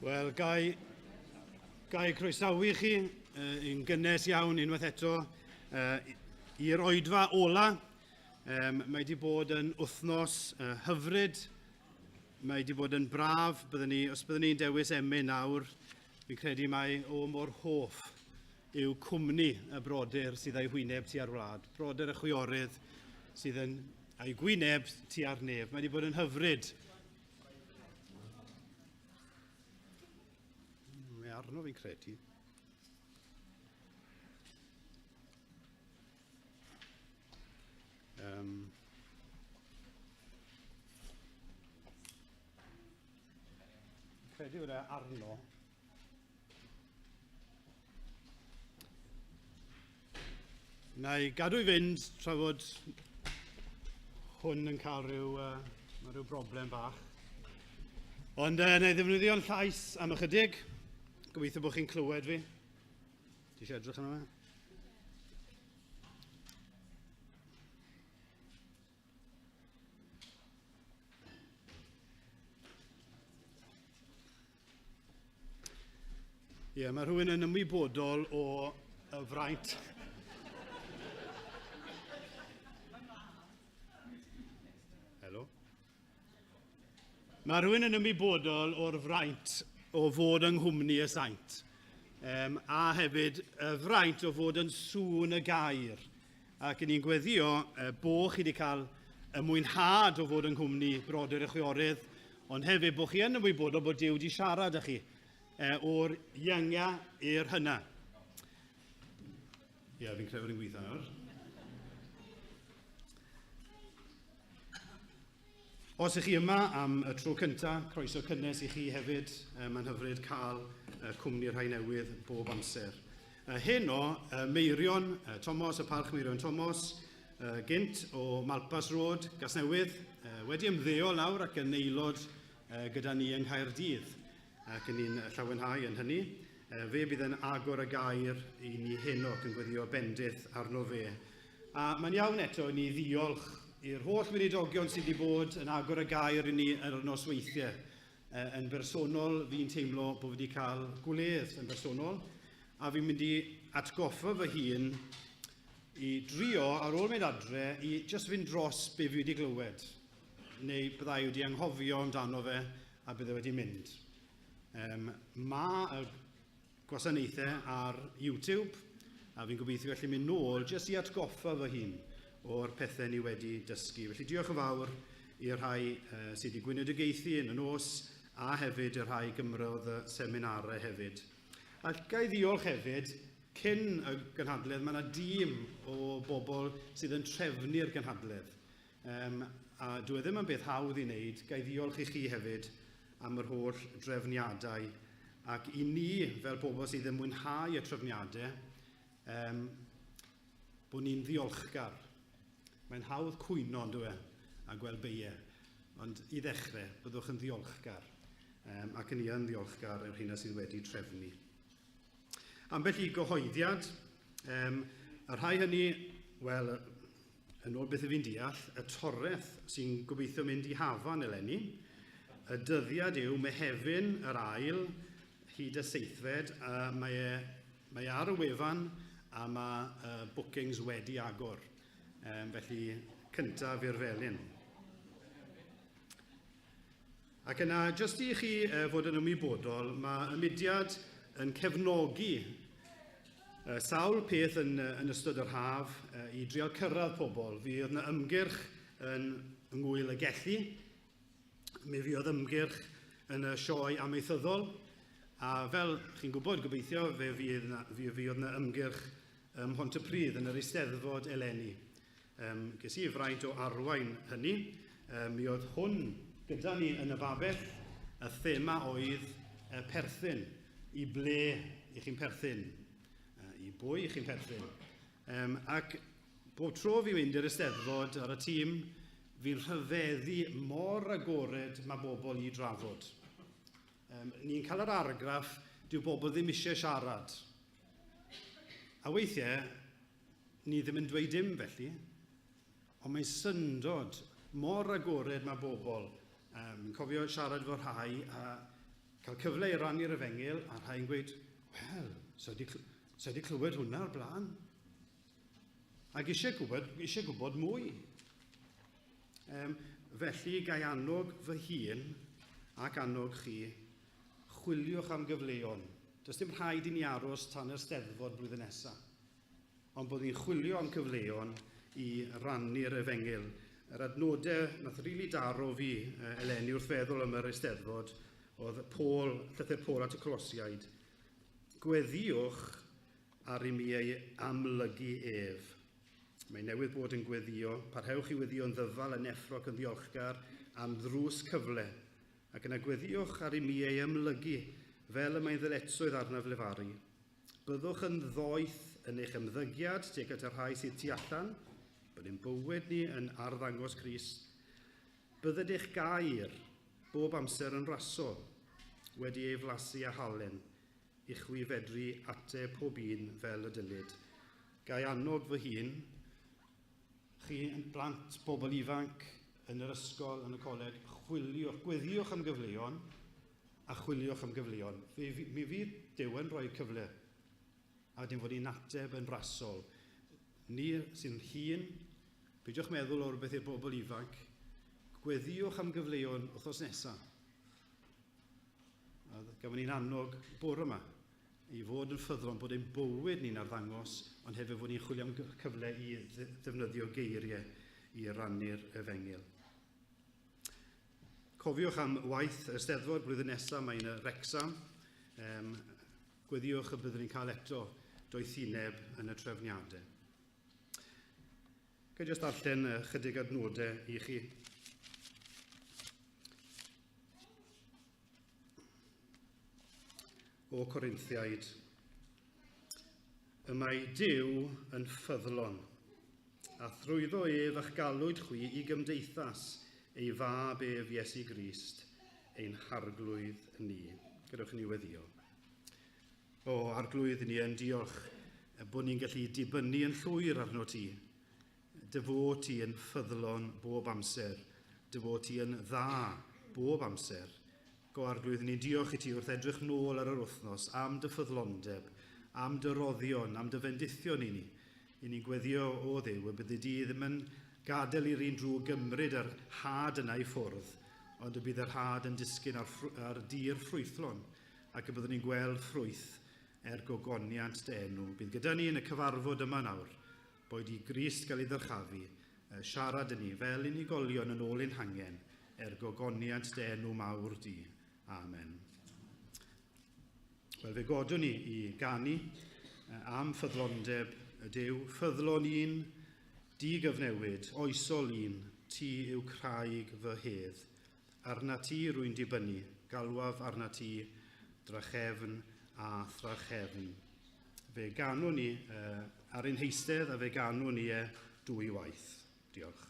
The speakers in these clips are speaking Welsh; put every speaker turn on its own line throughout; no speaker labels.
Wel, gai, gai croesawu chi uh, yn gynnes iawn unwaith eto uh, i'r oedfa ola. Um, mae wedi bod yn wythnos uh, hyfryd, mae wedi bod yn braf. Byddwn ni, os byddwn ni'n dewis emyn nawr, fi'n credu mai o mor hoff yw cwmni y brodyr sydd â'i hwyneb tua'r wlad, brodyr y chwiorydd sydd yn a'i gwyneb tua'r nef. Mae wedi bod yn hyfryd. Mae arno fi'n credu. Um, credu bod e arno. Na i gadw i fynd tra fod hwn yn cael rhyw, uh, mae rhyw broblem bach. Ond uh, na i ddefnyddio'n llais am ychydig. Gobeithio bod chi'n clywed fi. Ti eisiau edrych arno fe? Ie, yeah, mae rhywun yn ymwybodol o y fraint. Helo. Mae rhywun yn ymwybodol o'r fraint o fod yng nghwmni y saint. Um, a hefyd y fraint o fod yn sŵn y gair. Ac yn ni'n gweddio bo chi wedi cael y mwynhad o fod yng nghwmni brodyr y chwiorydd, ond hefyd bo chi yn ymwybodol bod Duw wedi siarad â chi o'r ienga i'r hyna. Ie, yeah, fi'n credu bod ni'n gweithio nawr. Os ych chi yma am y tro cyntaf, croeso cynnes i chi hefyd. Mae'n hyfryd cael cwmni rhai newydd bob amser. Heno, Meirion Tomos, y parch Meirion Tomos, gynt o Malpas Road, Gasnewydd, wedi ymddeol nawr ac yn aelod gyda ni yng Nghaerdydd, ac yn ni'n llawenhau yn hynny. Fe bydd yn agor y gair i ni heno ac yn gweddio bendith arno fe. A mae'n iawn eto i ni ddiolch i'r holl weinidogion sydd wedi bod yn agor y gair i ni ar y nosweithiau. Yn bersonol, fi'n teimlo bod fi wedi cael gwledd yn bersonol, a fi'n mynd i atgoffa fy hun i drio ar ôl mynd adre i jyst fynd dros be fi wedi glywed. Neu byddai wedi anghofio amdano fe a bydde wedi mynd. Um, mae y gwasanaethau ar YouTube, a fi'n gobeithio gallu mynd nôl jyst i atgoffa fy hun o'r pethau ni wedi dysgu. Felly diolch yn fawr i'r rhai uh, sydd wedi gweinedigaethu yn y nos a hefyd y rhai gymrodd y seminarau hefyd. A ga i ddiolch hefyd, cyn y gynhadledd, mae yna dîm o bobl sydd yn trefnu'r gynhadledd. Um, a dwi e ddim yn beth hawdd i wneud, ga i ddiolch i chi hefyd am yr holl drefniadau. Ac i ni, fel pobl sydd yn mwynhau y trefniadau, um, bod ni'n ddiolchgar. Mae'n hawdd cwyno, on'd yw e, a gweld beiau. Ond i ddechrau, byddwch yn ddiolchgar. Um, ac yn ni yn ddiolchgar i'r rheina sydd wedi trefnu. Ambell i gyhoeddiad, um, y rhai hynny, wel, yn ôl beth y fi'n deall, y toreth sy'n gobeithio mynd i Hafan eleni. Y dyddiad yw Mehefin yr ail hyd y seithfed, a mae e, mae e ar y wefan a mae uh, bookings wedi agor. Um, felly, cyntaf i'r felin. Ac yna, jyst i chi fod yn ymwybodol, mae y mudiad yn cefnogi sawl peth yn, yn ystod yr haf i drial cyrraedd pobl. Fi oedd yna ymgyrch yn Ngwyl y Gelli, mi fuodd ymgyrch yn y sioe amaethyddol, a fel chi'n gwybod, gobeithio, fe fydd yna, fe fuodd yna ymgyrch ym Mhontypridd yn yr Eisteddfod eleni. Um, ges i fraint o arwain hynny. Um, mi oedd hwn gyda ni yn y babell. Y thema oedd y perthyn. I ble i chi'n perthyn? I bwy i chi'n perthyn? Um, ac bob tro fi'n mynd i'r Eisteddfod ar y tîm, fi'n rhyfeddu mor agored mae bobl i drafod. Um, ni'n cael yr argraff, dyw bobl ddim eisiau siarad. A weithiau, Ni ddim yn dweud dim felly, ond mae'n syndod mor agored mae bobl. Um, cofio siarad efo rhai a Cael cyfle i rannu'r efengyl a rhai'n gweud, wel, sa wedi clywed hwnna o'r blaen. Ac eisiau gwybod mwy. Felly, gai annog fy hun ac annog chi, chwiliwch am gyfleon. Does dim rhaid i ni aros tan yr Steddfod blwyddyn nesaf, ond bod ni'n chwilio am cyfleon i rannu'r efengyl. Yr adnodau nath rili daro fi eleni wrth feddwl am yr Eisteddfod oedd Paul, llythyr Paul at y Colosiaid. Gweddïwch ar i mi ei amlygu ef. Mae newydd bod yn gweddio, parhewch i weddio'n ddyfal yn effro ac yn ddiolchgar am ddrws cyfle, ac yna gweddïwch ar i mi ei amlygu fel y mae'n ddyletswydd arnaf lefaru. Byddwch yn ddoeth yn eich ymddygiad tuag at y rhai sydd tu allan, bod ein bywyd ni yn arddangos Crist. Bydded eich gair bob amser yn rasol, wedi ei flasu â halen, i chwi fedru ateb pob un fel y dylid. Gai annog fy hun, chi yn blant, bobl ifanc, yn yr ysgol, yn y coleg, chwiliwch, gweddiwch am gyfleon, a chwiliwch am gyfleon. Mi fydd Duw yn rhoi cyfle, a wedyn fod ni'n ateb yn rasol. Ni sy'n hŷn, peidiwch meddwl o rhywbeth i'r bobl ifanc, gweddiwch am gyfleon wythnos nesaf. A gafon ni'n annog bore yma i fod yn ffyddlon bod ein bywyd ni'n arddangos, ond hefyd fod ni'n chwilio am cyfle i ddefnyddio geiriau i rannu'r efengyl. Cofiwch am waith y Steddfod blwyddyn nesaf, mae'n y Wrecsam. Gweddiwch y byddwn ni'n cael eto doethineb yn y trefniadau. Ga i jyst darllen chydig adnodau i chi. O Corinthiaid. Y mae Duw yn ffyddlon, a thrwyddo ef a'ch galwyd chwi i gymdeithas ei fab ef Iesu Grist, ein harglwydd ni. Gadewch i ni weddio. O, arglwydd, ni yn diolch bod ni'n gallu dibynnu yn llwyr arno ti. Dy fod ti yn ffyddlon bob amser. Dy fod ti yn dda bob amser. Go arglwydd, ni'n diolch i ti wrth edrych nôl ar yr wythnos am dy ffyddlondeb, am dy roddion, am dy fendithion i ni. I ni'n gweddio o Dduw y byddi di ddim yn gadael i'r un drwg gymryd yr had yna i ffwrdd, ond y bydd yr had yn disgyn ar, ar dir ffrwythlon ac y byddwn ni'n gweld ffrwyth er gogoniant dy enw. Bydd gyda ni yn y cyfarfod yma nawr, boed i Grist gael ei ddyrchafu, siarad yn ni fel unigolion yn ôl ein hangen, er gogoniant dy enw mawr di. Amen. Wel, fe godwn ni i ganu am ffyddlondeb y Duw. Ffyddlon un, di gyfnewid, oesol un, ti yw craig fy hedd. Arna ti rwy'n dibynnu, galwaf arna ti drachefn a thrachefn. Fe ganwn ni ar ein heistedd a fe ganwn ni e dwy waith. Diolch.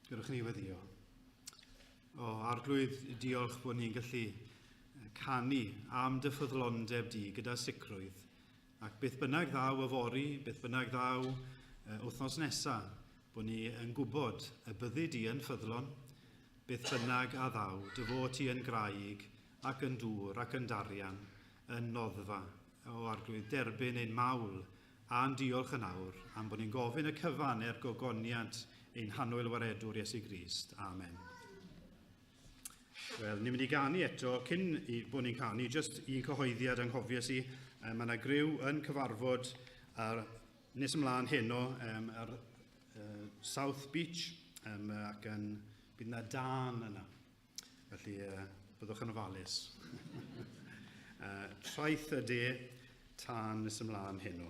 Gyrwch ni weddio. O, Arglwydd, diolch bod ni'n gallu canu am dy ffyddlondeb di gyda sicrwydd. Ac beth bynnag ddaw yfory, beth bynnag ddaw wythnos nesaf, bod ni yn gwybod y byddi di yn ffyddlon, beth bynnag a ddaw, dy fod ti yn graig ac yn dŵr ac yn darian, yn noddfa. O Arglwydd, derbyn ein mawl a'n diolch yn awr am bod ni'n gofyn y cyfan er gogoniant ein hannwyl waredwr Iesu Grist. Amen. Wel, ni'n mynd i ganu eto, cyn i bod ni'n canu, jyst un cyhoeddiad anghofies i. Mae yna griw yn cyfarfod ar, nes ymlaen heno ar South Beach ac yn, bydd yna dân yna. Felly, byddwch yn ofalus. Traeth y de, tân nes ymlaen heno.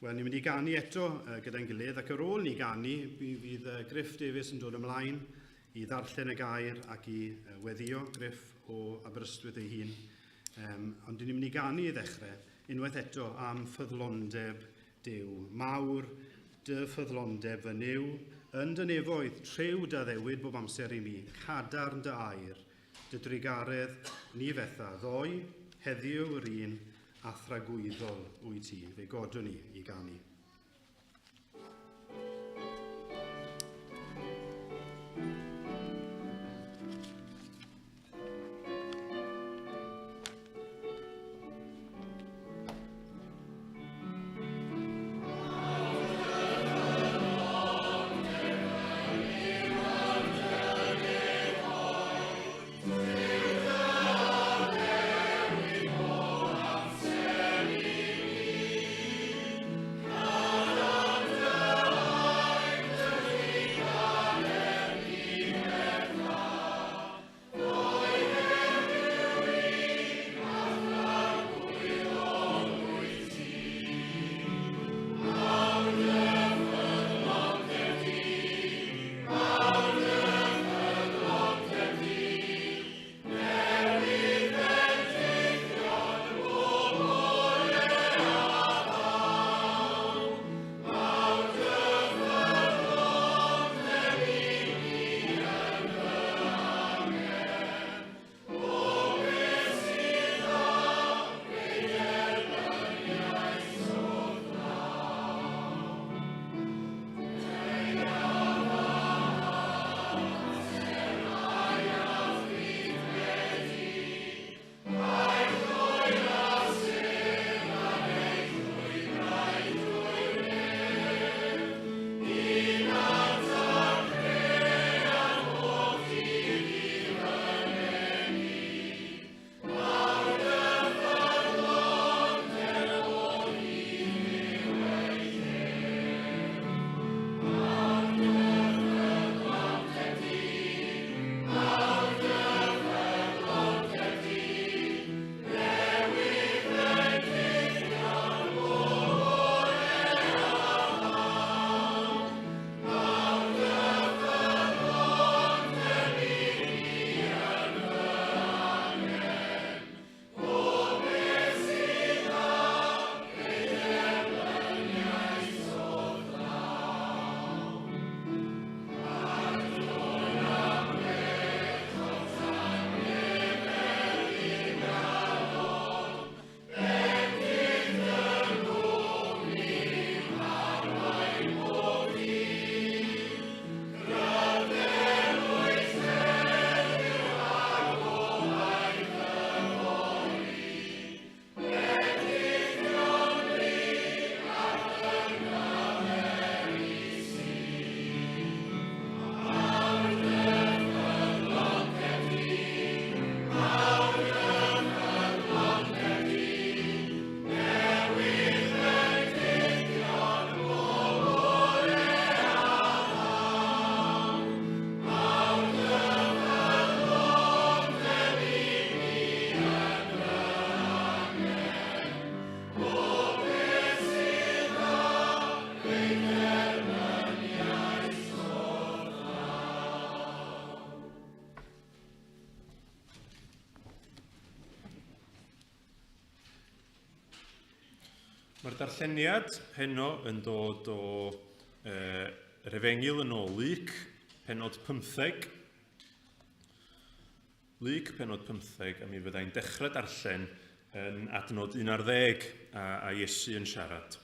Wel, ni'n mynd i ganu eto gyda'n gilydd, ac ar ôl ni ganu, fydd Griff Davies yn dod ymlaen i ddarllen y gair ac i weddio, Griff o Aberystwyth ei hun. Ond ni'n mynd i ganu i ddechrau, unwaith eto am ffyddlondeb Duw. Mawr dy ffyddlondeb fy Nuw, yn dy nefoedd, trew dy addewid bob amser i mi, cadarn dy air, dy drugaredd ni fetha, ddoe, heddiw yr un, a thragwyddol wyt ti. Fe godwn ni i ganu.
Mae'r darlleniad heno yn dod o yr Efengyl yn ôl Luc, penod 15. Luc penod 15, a mi fyddai'n dechrau darllen yn adnod 11 a, a Iesu yn siarad.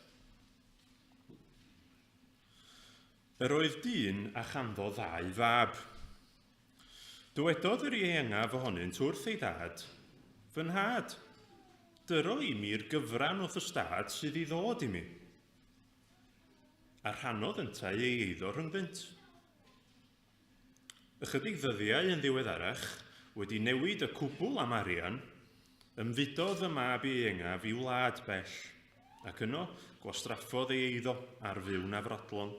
Yr oedd dyn a chanddo ddau fab. Dywedodd yr ieuengaf ohonynt wrth ei dad, Fy nhad, dyro i mi'r gyfran o'th ystâd sydd i ddod i mi. A rhannodd yntau ei eiddo rhyngddynt. Ychydig ddyddiau yn ddiweddarach, wedi newid y cwbl am arian, ymfudodd y mab ieuengaf i wlad bell, ac yno gwastraffodd ei eiddo ar fyw'n afradlon.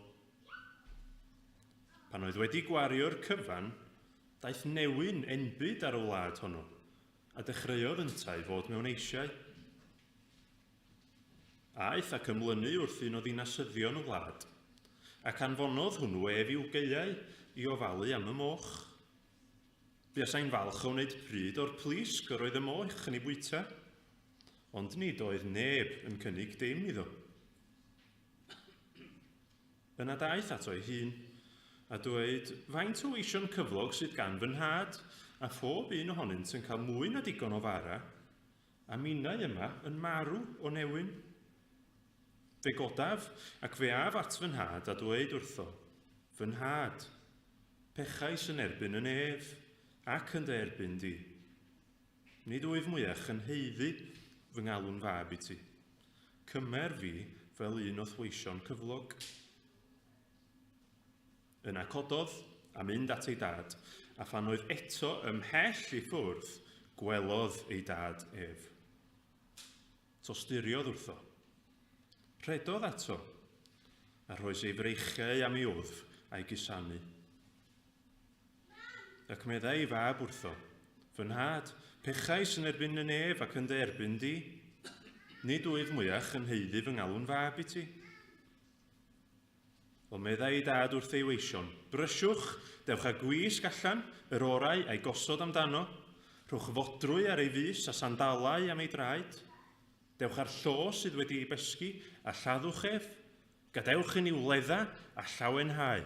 Pan oedd wedi gwario'r cyfan, daeth newyn enbyd ar y wlad honno, a dechreuodd yntau fod mewn eisiau. Aeth ac ymlynu wrth un o ddinasyddion y wlad, ac anfonodd hwnnw ef i'w gaeau i ofalu am y moch. Buasai'n falch o wneud pryd o'r plisg yr oedd y moch yn ei bwyta, ond nid oedd neb yn cynnig dim iddo. Yna daeth ato ei hun, a dweud, Faint o weision cyflog sydd gan fy nhad, a phob un ohonynt yn cael mwy na digon o fara, a minnau yma yn marw o newyn? Fe godaf, ac fe af at fy nhad a dweud wrtho, Fy nhad, pechais yn erbyn y nef, ac yn dy erbyn di. Nid wyf mwyach yn haeddu fy ngalw'n fab i ti. Cymer fi fel un o'th weision cyflog. Yna cododd a mynd at ei dad, a phan oedd eto ymhell i ffwrdd, gwelodd ei dad ef. Tosturiodd wrtho. Rhedodd ato, a rhoes ei freichiau am ei wddf a'i gusanu. Ac meddai ei fab wrtho, Fy nhad, pechais yn erbyn y nef ac yn dy erbyn di. Nid wyf mwyach yn haeddu fy ngalw'n fab i ti. Ond meddai ei dad wrth ei weision, Brysiwch, dewch â gwisg allan, yr orau, a'i gosod amdano. Rhowch fodrwy ar ei fys a sandalau am ei draed. Dewch â'r llo sydd wedi ei besgi, a lladdwch ef. Gadewch i ni wledda a llawenhau,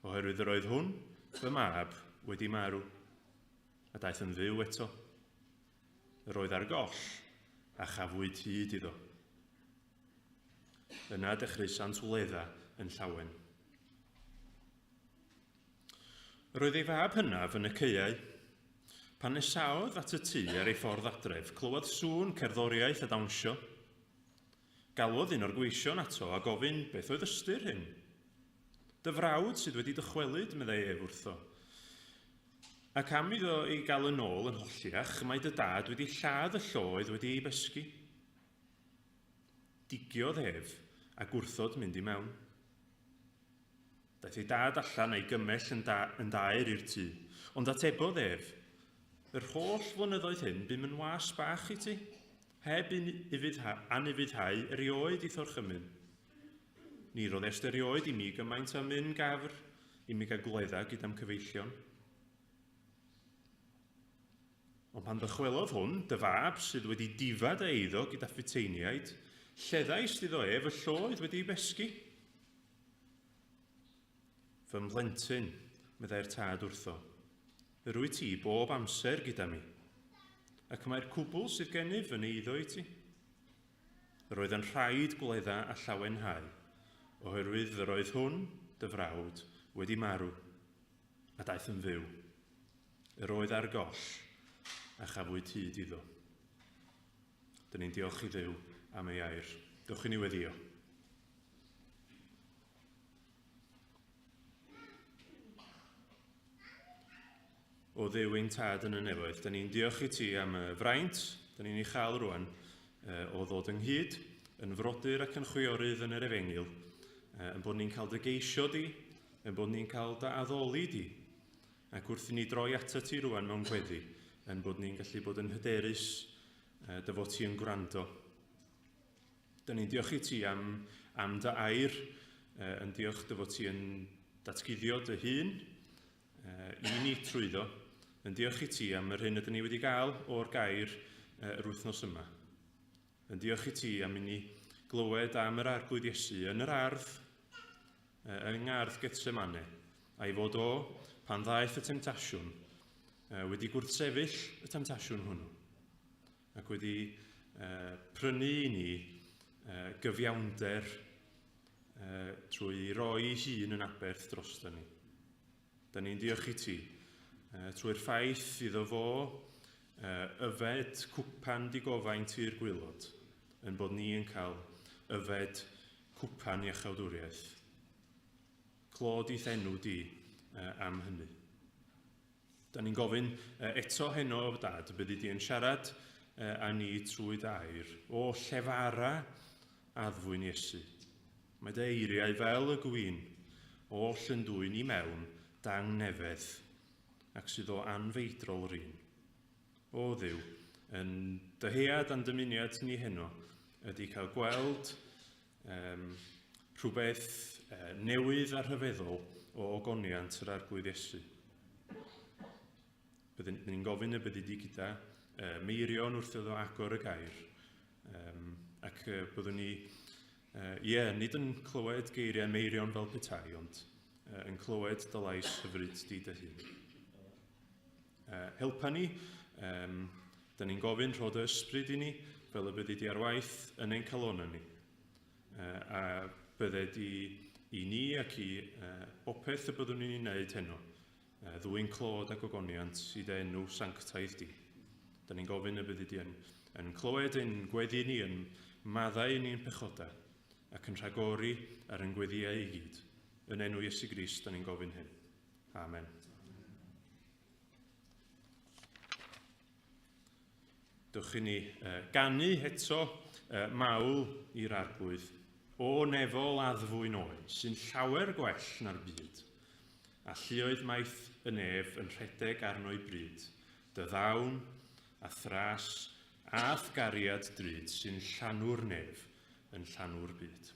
oherwydd yr oedd hwn, fy mab, wedi marw, a daeth yn fyw eto. Yr oedd ar goll, a chafwyd hyd iddo. Yna dechreusant wledda yn llawen. Yr oedd ei fab hynaf yn y caeau. Pan nesaodd at y tŷ ar ei ffordd adref, clywodd sŵn cerddoriaeth a dawnsio. Galwodd un o'r gweision ato a gofyn beth oedd ystyr hyn. Dy frawd sydd wedi dychwelyd, meddai ef wrtho. Ac am iddo ei gael yn ôl yn holliach, mae dy dad wedi lladd y llo oedd wedi ei besgi. Digiodd ef a gwrthod mynd i mewn. Daeth ei dad allan a'i gymell yn, da, yn daer i'r tŷ, ond atebodd ef, Yr holl flynyddoedd hyn bum yn was bach i ti, heb anufuddhau erioed i'th orchymyn. Ni roddest erioed i mi gymaint â myn gafr i mi gael gwledda gyda'm cyfeillion. Ond pan ddychwelodd hwn, dy fab, sydd wedi difa dy eiddo gyda phuteiniaid, lleddais iddo ef y llo oedd wedi ei besgi. Fy mhlentyn, meddai'r tad wrtho, yr wyt ti bob amser gyda mi, ac mae'r cwbl sydd gennyf yn eiddo i ti. Yr oedd yn rhaid gwledda a llawenhau, oherwydd yr oedd hwn, dy frawd, wedi marw, a daeth yn fyw. Yr oedd ar goll, a chafwyd hyd iddo. Dyn ni'n diolch i Dduw am ei air. Dewch i ni weddio. O Dduw ein tad yn y nefoedd, dyn ni'n diolch i ti am y fraint, dyn ni'n ei chael rwan, o ddod ynghyd yn frodyr ac yn chwiorydd yn yr efengyl, yn bod ni'n cael dy geisio di, yn bod ni'n cael dy addoli di, Ac wrth i ni droi atat ti rwan mewn gweddi, yn bod ni'n gallu bod yn hyderus dy fod ti yn gwrando. Dyn ni'n diolch i ti am, am dy air, yn diolch dy fod ti yn datguddio dy hun i ni trwyddo. Yn diolch i ti am yr hyn ydyn ni wedi gael o'r gair yr wythnos yma. Yn diolch i ti am i ni glywed am yr Arglwydd Iesu yn yr ardd, yng ngardd Getsemane, A'i fod o, pan ddaeth y temtasiwn, wedi gwrthsefyll y temtasiwn hwnnw, ac wedi prynu i ni gyfiawnder trwy roi hun yn aberth drosto ni. Da ni'n diolch i ti trwy'r ffaith iddo fo yfed cwpan digofaint i'r gwylod, yn bod ni yn cael yfed cwpan iachawdwriaeth. Clod i'th enw di am hynny. Da ni'n gofyn eto heno, Dad, byddi di yn siarad â ni trwy dy air. O, llefara addfwyn Iesu. Mae dy eiriau fel y gwin, oll yn dwyn i mewn dangnefedd, ac sydd o anfeidrol rin. O Dduw, yn dyhead a'n dymuniad ni heno ydy cael gweld um, rhywbeth newydd a rhyfeddol o ogoniant yr Arglwydd Iesu. Byddwn ni'n gofyn y byddi di gyda Meirion wrth iddo agor y gair. Ac byddwn ni, ie, yeah, nid yn clywed geiriau Meirion fel petai, ond yn clywed dy lais hyfryd di dy hun. Helpa ni, da ni'n gofyn rho dy ysbryd i ni, fel y byddi di ar waith yn ein calonau ni. A bydde di i ni ac i bopeth y byddwn ni'n ei wneud heno, ddwyn clod a gogoniant i dy enw sanctaidd di. Da ni'n gofyn y byddi di yn, yn clywed ein gweddi ni, yn maddau ni'n pechodau, ac yn rhagori ar ein gweddïau i gyd. Yn enw Iesu Grist, da ni'n gofyn hyn. Amen. Dewch i ni ganu eto mawl i'r Arglwydd. O nefol addfwyn oen, sy'n llawer gwell na'r byd, a lluoedd maith y nef yn rhedeg arno'i bryd, dy ddawn a thras a'th gariad drud sy'n llanw'r nef, yn llanw'r byd.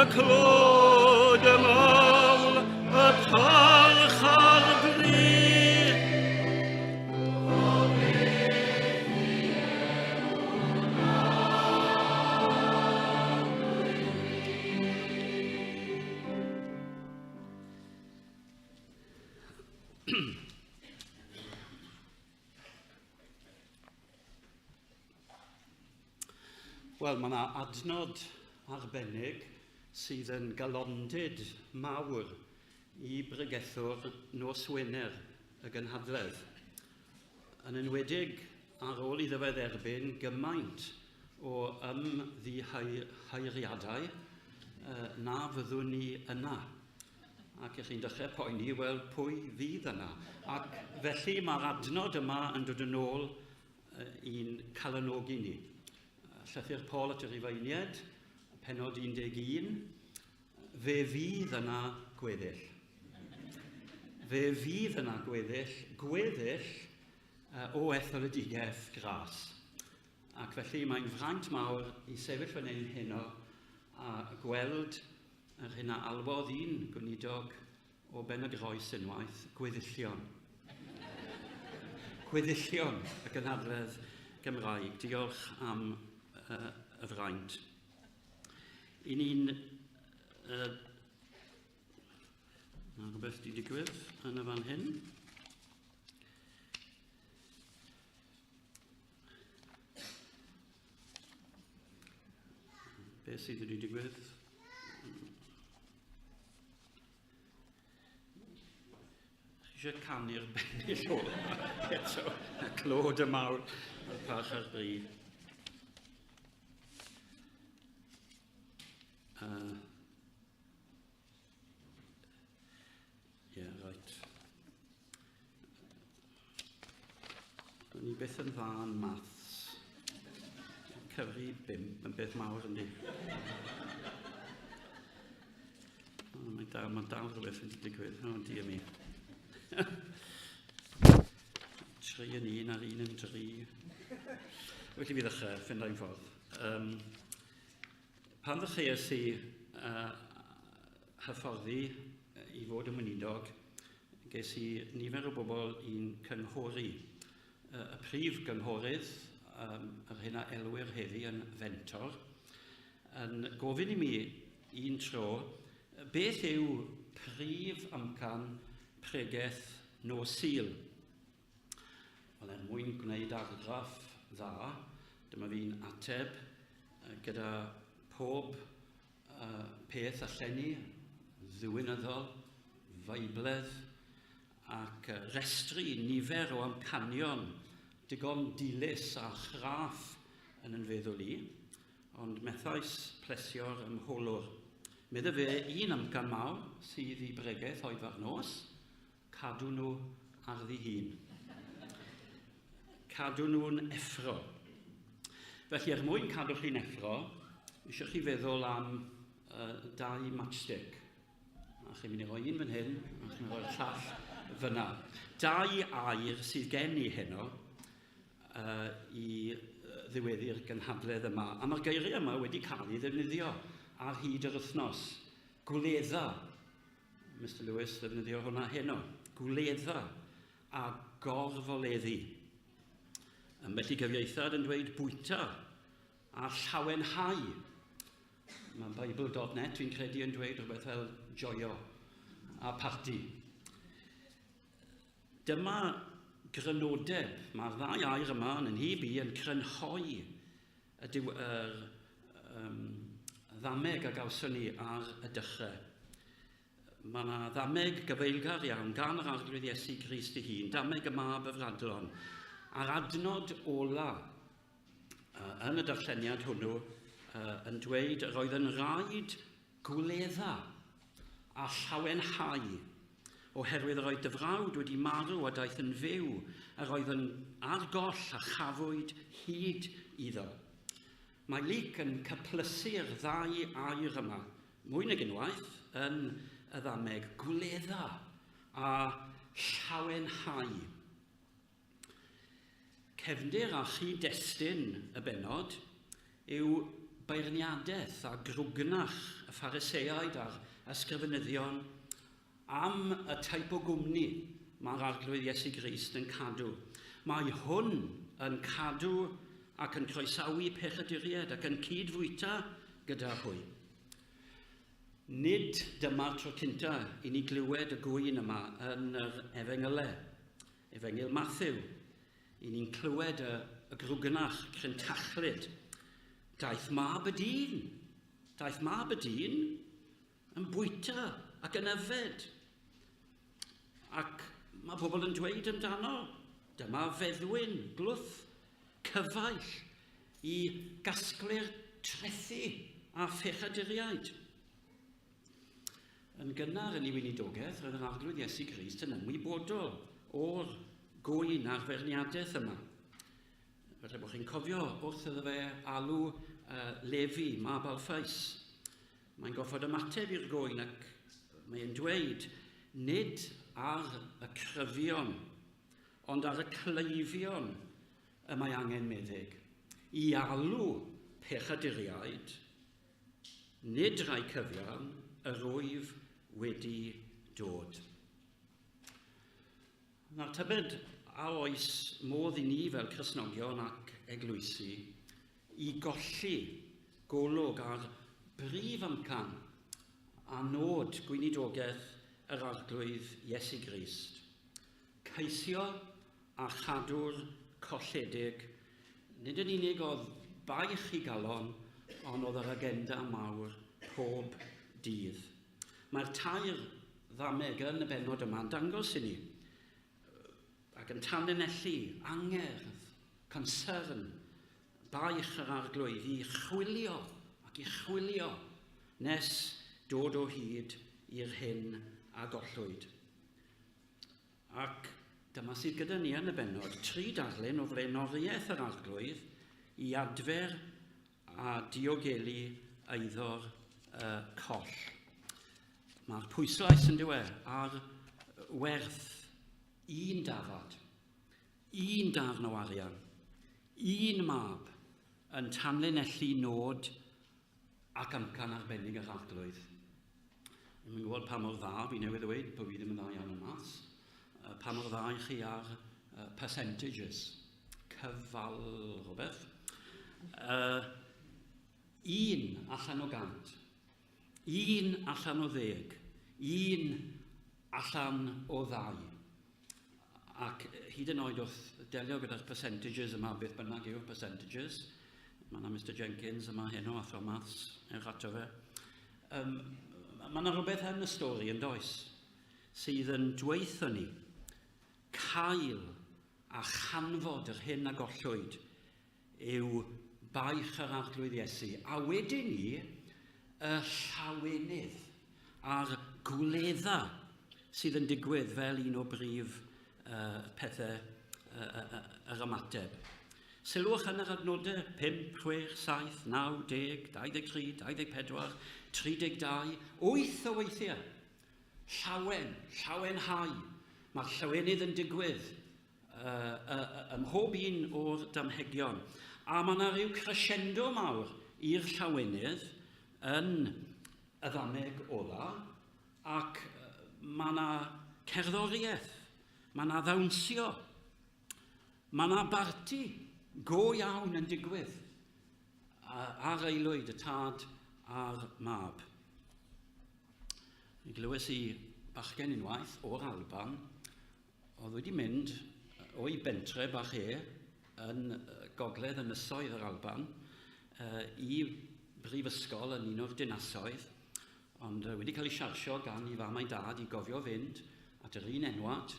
Clod y mawl, y parch a'r bri.
Wel, mae yna adnod
arbennig sydd yn galondid mawr i bregethwr nos Wener y gynhadledd. Yn enwedig ar ôl iddo fe dderbyn gymaint o ymddiheuriadau na fyddwn ni yna. Ac ych chi'n dechrau poeni, wel, pwy fydd yna? Ac felly mae'r adnod yma yn dod yn ôl i'n calonogi ni. Llythyr Paul at y Rufeiniaid, penod 11, fe fydd yna gweddill. Fe fydd yna gweddill, gweddill o etholedigaeth gras. Ac felly mae'n fraint mawr i sefyll fan hyn heno a gweld yr hyn a alwodd un gweinidog o Ben y Groes unwaith, gweddillion. Gweddillion y gynhadledd Gymraeg. Diolch am y fraint. I ni'n... Mae rhywbeth wedi digwydd yn y fan hyn. Beth sydd wedi digwydd? Chi eisiau canu'r bennill o eto, y clod y mawr, y parch a'r bri. Yeah, right. O'n i byth yn dda yn maths. Cyfri bimp yn beth mawr yndi. Oh, mae dal, mae dal rhywbeth yn digwydd. Oh, dear me. 3 yn 1 a'r 1 yn 3. Felly fi ddechrau, ffinda i'n ffordd. Pan ddechreuais i hyfforddi i fod yn weinidog, ges i nifer o bobl i'n cynghori. Y prif gynghorydd, yr hyn a elwir heddi yn fentor, yn gofyn i mi un tro, beth yw prif amcan pregeth nos Sul? Wel, er mwyn gwneud argraff dda, dyma fi'n ateb gyda pob peth allen i, ddiwinyddol, feibledd, ac restru nifer o amcanion digon dilys a chraff yn yn feddwl i, ond methais plesio'r ymholwr. Medde fe un amcan mawr sydd i bregeth oedfa'r nos, Cadw nhw ar ddi-hun. Cadw nhw'n effro. Felly, er mwyn cadw chi'n effro, eisiau chi feddwl am dau matchstick. A chi'n mynd i roi un fan hyn, a chi'n mynd i roi'r llall fyna. Dau air sydd gen i heno i ddiweddu'r gynhadledd yma. A mae'r geiriau yma wedi cael ei ddefnyddio ar hyd yr wythnos. Gwledda Mister Lewis ddefnyddio hwnna heno. Gwledda a gorfoleddu. Ambell i gyfieithad yn dweud bwyta a llawenhau. Mae Bible.net fi'n credu yn dweud rhywbeth fel joio a parti. Dyma grynodeb. Mae'r ddau air yma yn nhyb i yn crynhoi y diw, yr, um, ddameg a gawson ni ar y dechrau. Mae yna ddameg gyfeillgar iawn gan yr Arglwydd Iesu Grist ei hun, dameg y mab y fradlon. A'r adnod ola yn y darlleniad hwnnw yn dweud yr oedd yn rhaid gwledda a llawenhau, oherwydd yr oedd dy frawd wedi marw a daeth yn fyw, yr oedd yn ar goll a chafwyd hyd iddo. Mae Luc yn cyplysu'r ddau air yma, mwy nag unwaith, yn y ddameg, gwledda a llawenhau. Cefndir a chyd-destun y bennod yw beirniadaeth a grwgnach y Phariseaid a'r ysgrifenyddion am y teip o gwmni mae'r Arglwydd Iesu Grist yn cadw. Mae hwn yn cadw ac yn croesawu pechaduriaid ac yn cyd-fwyta gyda hwy. Nid dyma'r tro cyntaf i ni glywed y gŵyn yma yn yr Efengylau. Efengyl Mathew, i ni'n clywed y, y grwgnach crentachlyd. Daeth mab y dyn. Daeth mab y dyn yn bwyta ac yn yfed. Ac mae pobl yn dweud amdano, dyma feddwyn, glwth, cyfaill i gasglu'r trethi a phechaduriaid. Yn gynnar yn ei weinidogaeth, roedd yr Arglwydd Iesu Grist yn ymwybodol o'r gŵyn a'r feirniadaeth yma. Falle bod chi'n cofio wrth iddo fe alw Lefi, mab Alffeus. Mae'n gorfod ymateb i'r gŵyn ac mae'n dweud, nid ar y cryfion, ond ar y cleifion y mae angen meddyg, i alw pechaduriaid, nid rhai cyfiawn, yr wyf wedi dod. Nawr tybed a oes modd i ni fel Cristnogion ac eglwysi i golli golwg ar brif amcan a nod gweinidogaeth yr Arglwydd Iesu Grist. Ceisio a chadw'r colledig, nid yn unig oedd baich i galon, ond oedd yr agenda mawr pob dydd. Mae'r tair ddameg yn y bennod yma'n dangos i ni, ac yn tanlinellu angerdd, concern, baich yr Arglwydd i chwilio ac i chwilio nes dod o hyd i'r hyn a gollwyd. Ac dyma sydd gyda ni yn y bennod, tri darlun o flaenoriaeth yr Arglwydd i adfer a diogelu eiddo'r coll. Mae'r pwyslais yn dywe ar werth un dafad, un darn o arian, un mab yn tanlinellu nod ac amcan arbennig yr Arglwydd. Ddim yn gwybod pa mor dda, fi newydd ddweud bod fi ddim yn dda iawn yn maths, pa mor dda i chi ar percentages, cyfal rhywbeth. 1 allan o 100, 1 allan o 10, 1 allan o 2. Ac hyd yn oed wrth delio gyda'r percentages yma, beth bynnag yw'r percentages, mae yna Mr Jenkins yma heno, athro maths, ewch ato fe. Mae yna rhywbeth yn y stori yn does, sydd yn dweutho ni cael a chanfod yr hyn a gollwyd yw baich yr Arglwydd Iesu, a wedyn ni y llawenydd a'r gwledda sydd yn digwydd fel un o brif pethau yr ymateb. Sylwch yn yr adnodau 5, 6, 7, 9, 10, 23, 24, 32, 8 o weithiau. Llawen, llawenhau. Mae'r llawenydd yn digwydd ym mhob un o'r damhegion. A mae yna rhyw crescendo mawr i'r llawenydd yn y ddameg ola, ac mae yna cerddoriaeth, mae yna ddawnsio, mae yna barti go iawn yn digwydd ar aelwyd y tad a'r mab. Mi glywes i bachgen unwaith o'r Alban oedd wedi mynd o'i bentre bach e yn gogledd ynysoedd yr Alban i brifysgol yn un o'r dinasoedd, ond wedi cael ei siarsio gan ei fam a'i dad i gofio fynd at yr un enwad,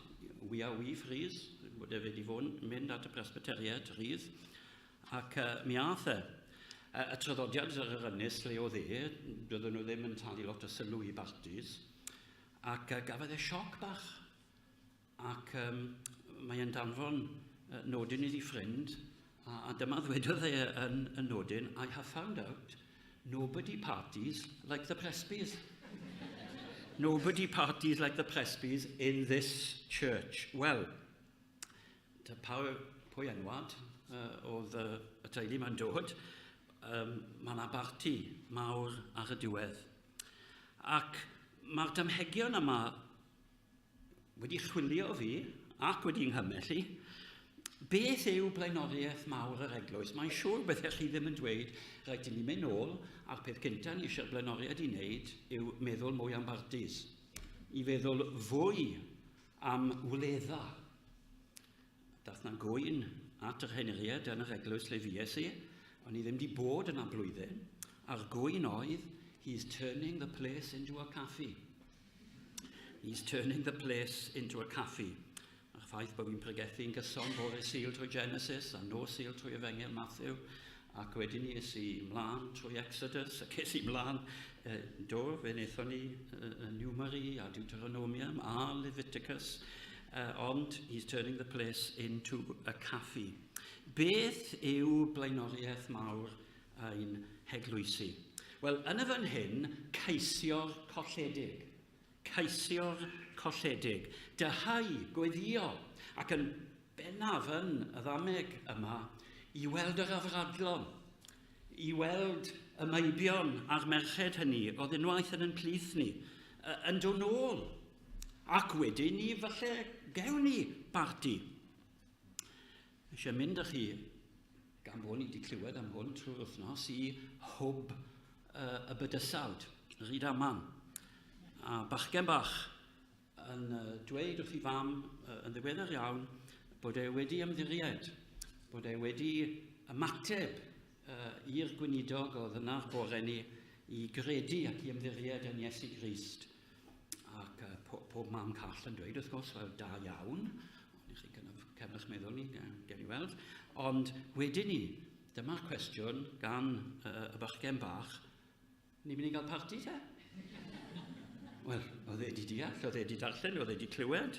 We Are We Freeze, bod e wedi fod yn mynd at y Presbyteriaid rhydd, ac mi ath e. Y traddodiad ar yr ynys lle oedd e, doedden nhw ddim yn talu lot o sylw i bartis, ac gafodd e sioc bach. Ac mae e'n danfon nodyn iddi ffrind, a dyma ddwedodd e yn y nodyn, I have found out nobody parties like the Presbys. Nobody parties like the Presbys in this church. Wel, pa, pwy enwad oedd y teulu ma'n dod, mae yna barti mawr ar y diwedd. Ac mae'r damhegion yma wedi chwilio fi ac wedi nghymell i. Beth yw blaenoriaeth mawr yr eglwys? Mae'n siŵr byddech chi ddim yn dweud, rhaid i ni mynd nôl, a'r peth cyntaf ni eisiau'r blaenoriaid i wneud yw meddwl mwy am bartis, i feddwl fwy am wledda. Dath na gŵyn at yr henuriaid yn yr eglwys lle fues i, o'n i ddim wedi bod yna blwyddyn, A'r gŵyn oedd, he's turning the place into a caffi. He's turning the place into a caffi. A'r ffaith bod fi'n pregethu'n gyson bore Sul trwy Genesis a nos Sul trwy Efengyl Matthew, ac wedyn ni es i mlaen trwy Exodus, ac es i mlaen, do, fe wnaethon ni Numeri a Deuteronomium a Leviticus, ond he's turning the place into a caffi. Beth yw blaenoriaeth mawr ein heglwysi? Wel, yn y fan hyn, ceisio'r colledig. Ceisio'r colledig. Dyhau, gweddio, ac yn bennaf yn y ddameg yma, i weld yr afradlon, i weld y meibion a'r merched hynny oedd unwaith yn ein plith ni, yn dod nôl. Ac wedyn ni falle gewn ni barti. Eisiau mynd â chi, gan bod ni wedi clywed am hwn trwy'r wythnos, i hwb y bydysawd, Rydaman. A bachgen bach yn dweud wrth ei fam yn ddiweddar iawn bod e wedi ymddiried, bod e wedi ymateb i'r gweinidog oedd yna'r bore ni i gredu ac i ymddiried yn Iesu Grist. Ac pob mam call yn dweud, wrth gwrs, wel, da iawn, ond i chi cefn eich meddwl ni, gen i weld. Ond wedyn ni, dyma'r cwestiwn gan y bachgen bach, ni'n mynd i gael parti te? Wel, oedd e wedi deall, oedd e wedi darllen, oedd e wedi clywed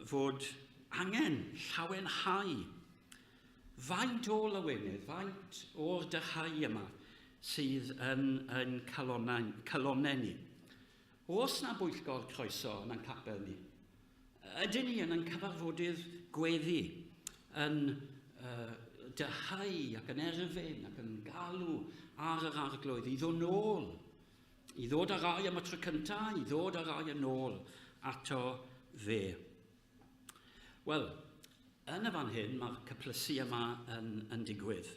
fod angen llawenhau. Faint o lawenydd, faint o'r dyhau yma sydd yn, yn calonau, calonau ni. Oes na bwyllgor croeso yn ein capel ni? Ydyn ni yn ein cyfarfodydd gweddi yn dyhau ac yn erfyn ac yn galw ar yr arglwydd i ddod nôl, i ddod â rai am y tro cyntaf, i ddod â rai yn ôl ato fe. Wel, yn y fan hyn mae'r cyplysu yma yn, yn digwydd.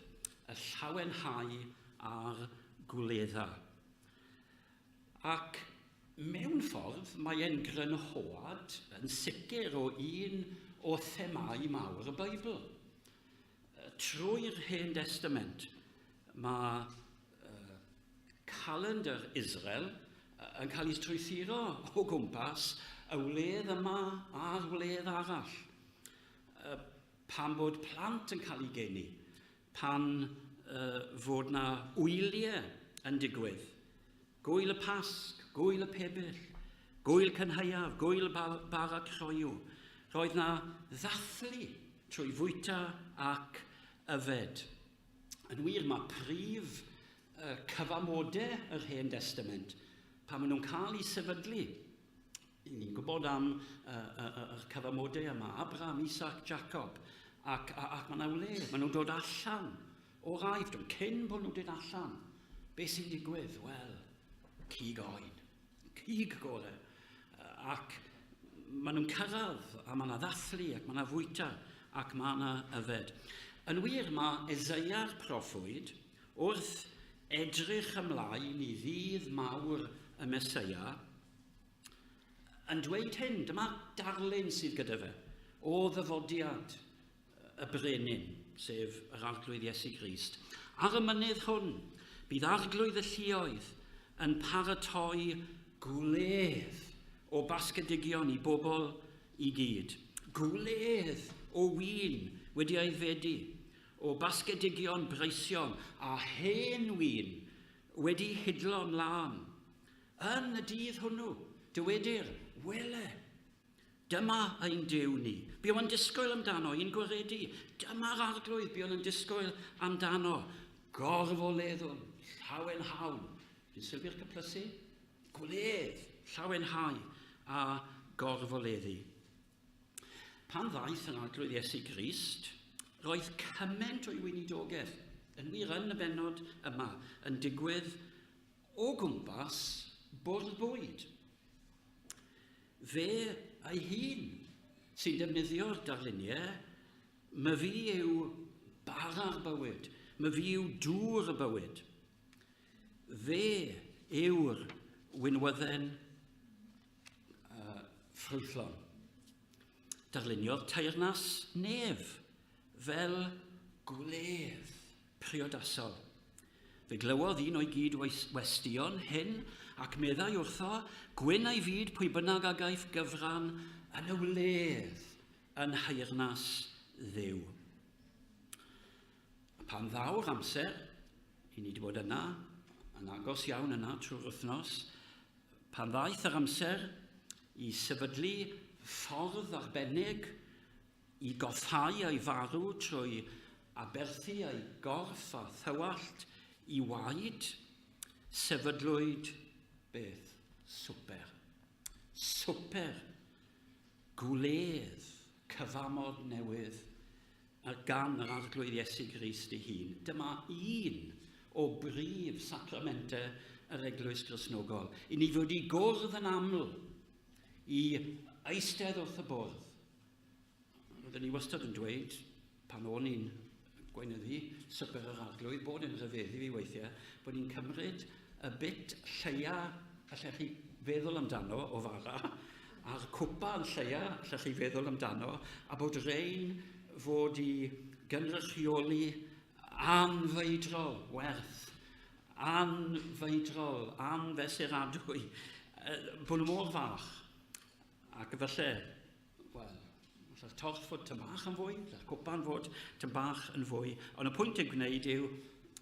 Y llawenhau a'r gwledda. Ac mewn ffordd mae e'n grynhoad yn sicr o un o themâu mawr y Beibl. Trwy'r Hen Destament mae calendr Israel yn cael ei strwythuro o gwmpas y wledd yma a'r wledd arall. Pan bod plant yn cael eu geni, pan fod na wyliau yn digwydd, gwyl y Pasg, gwyl y Pebyll, gwyl Cynhaeaf, gwyl bara croyw, roedd na ddathlu trwy fwyta ac yfed. Yn wir, mae prif cyfamodau yr Hen Destament, pan maen nhw'n cael eu sefydlu, ni'n gwybod am yr cyfamodau yma, Abraham, Isaac, Jacob, ac, ac, ac mae yna wle, maen nhw'n dod allan o'r Aifft, ond cyn bod nhw'n dod allan, beth sy'n digwydd? Wel, cig oen, cig gore, ac maen nhw'n cyrraedd, a mae yna ddathlu, ac mae yna fwyta, ac mae yna yfed. Yn wir, mae Esaia'r proffwyd wrth edrych ymlaen i ddydd mawr y Meseia, yn dweud hyn, dyma darlun sydd gyda fe, o ddyfodiad y brenin, sef yr Arglwydd Iesu Grist. Ar y mynydd hwn, bydd Arglwydd y lluoedd yn paratoi gwledd o basgedigion i bobl i gyd. Gwledd o win wedi aeddfedu, o basgedigion breision a hen win wedi hidlo'n lân. Yn y dydd hwnnw, dywedir, wele, dyma ein Duw ni. Buom yn disgwyl amdano, i'n gwaredu. Dyma'r arglwydd, buom yn disgwyl amdano. Gorfoleddwn, llawenhawn. Fi'n sylwi'r cyplysu? Gwledd, llawenhau a gorfoleddu. Pan ddaeth yr Arglwydd Iesu Grist, roedd cymaint o'i weinidogaeth, yn wir yn y bennod yma, yn digwydd o gwmpas bwrdd bwyd. Fe ei hun sy'n defnyddio'r darluniau, my fi yw bara'r bywyd, my fi yw dŵr y bywyd. Fe yw'r winwydden ffrwythlon. Darluniodd teyrnas nef fel gwledd priodasol. Fe glywodd un o'i gyd westion hyn ac meddai wrtho, Gwyn ei fyd pwy bynnag a gaiff gyfran yn y wledd yn nheyrnas Dduw. A pan ddaw'r amser, i ni wedi bod yna, yn agos iawn yna trwy'r wythnos, pan ddaeth yr amser i sefydlu ffordd arbennig i goffhau ei farw trwy aberthu ei gorff a thywallt i waed, sefydlwyd beth? Swper. Swper. Gwledd cyfamod newydd gan yr Arglwydd Iesu Grist ei hun. Dyma un o brif sacramentau yr Eglwys Gristnogol. I ni fod i gwrdd yn aml, i eistedd wrth y bwrdd. Roeddwn ni wastad yn dweud, pan o'n i'n gweinyddu swper yr arglwydd, bod yn rhyfeddu fi weithiau, bod ni'n cymryd y bit lleia allech chi feddwl amdano o fara, a'r cwpan lleia allech chi feddwl amdano, a bod rein fod i gynrychioli anfeidrol werth, anfeidrol, anfesuradwy, bod nhw mor fach. Ac falle, wel, falle'r torth fod tyn bach yn fwy, falle'r cwpan fod tyn bach yn fwy, ond y pwynt yn gwneud yw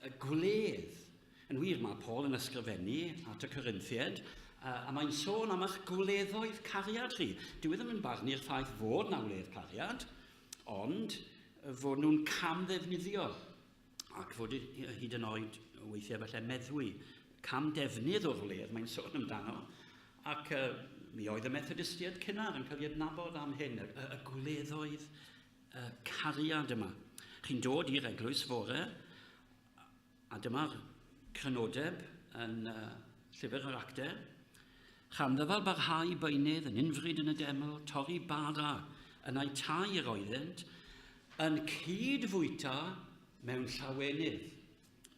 y gwledd. Yn wir, mae Paul yn ysgrifennu at y Corinthiaid, a mae'n sôn am eich gwleddoedd cariad chi. Dyw e ddim yn barnu'r ffaith fod na wledd cariad, ond fod nhw'n camddefnyddio ac fod hyd yn oed weithiau falle meddwi, camdefnydd o'r wledd mae'n sôn amdano, ac uh, mi oedd y Methodistiaid cynnar yn cael ei adnabod am hyn, y, y, y gwleddoedd y cariad yma. Chi'n dod i'r eglwys fore, a dyma'r crynodeb yn uh, llyfr yr actau. Chan ddyfal barhau beunydd yn unfryd yn y deml, torri bara yn eu tai yr oeddynt, yn cyd-fwyta mewn llawenydd.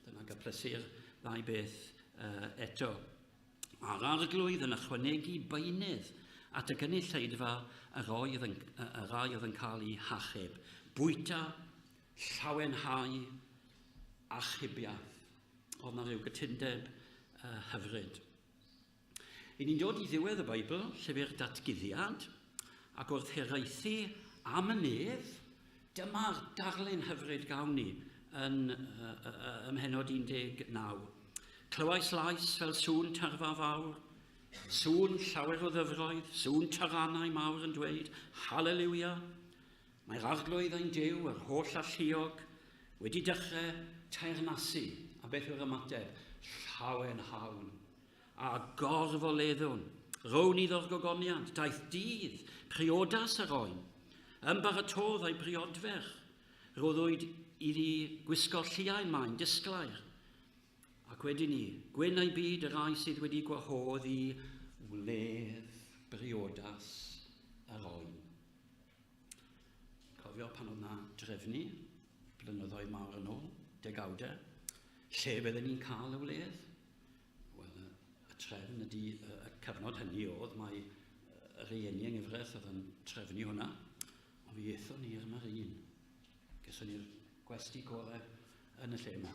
Dyna gyplysu'r ddau beth uh, eto. A'r arglwydd yn ychwanegu beunydd at y gynulleidfa yr oedd yn, y rai oedd yn cael eu hachub. Bwyta, llawenhau, achubiaeth. Oedd na rhyw gytundeb uh, hyfryd. I ni'n dod i ddiwedd y Beibl, llyfr datguddiad, ac wrth hiraethu am y nef, dyma'r darlun hyfryd gawn ni yn ym mhennod 19. Clywais lais fel sŵn tyrfa fawr, sŵn llawer o ddyfroedd, sŵn taranau mawr yn dweud, Haleliwia! Mae'r Arglwydd ein Duw, yr holl alluog, wedi dechrau teyrnasu. A beth yw'r ymateb? Llawenhawn a gorfoleddwn. Rown iddo'r gogoniant, daeth dydd, priodas yr oen. Ymbaratodd ei briodferch. Roddwyd iddi gwisgo lliain maen disglair. Ac wedi ni, gwyn ei byd y rai sydd wedi gwahodd i wledd briodas yr oen. Cofio pan oedd na drefnu, blynyddoedd mawr yn ôl, degawdau, lle fydden ni'n cael y wledd? Wel, y, y trefn ydy, y, y cyfnod hynny oedd, mae y rhieni yng nghyfraith oedd yn trefnu hwnna, ond fi aethon ni i'r Marine. Geson ni'r gwesti gorau yn y lle yma.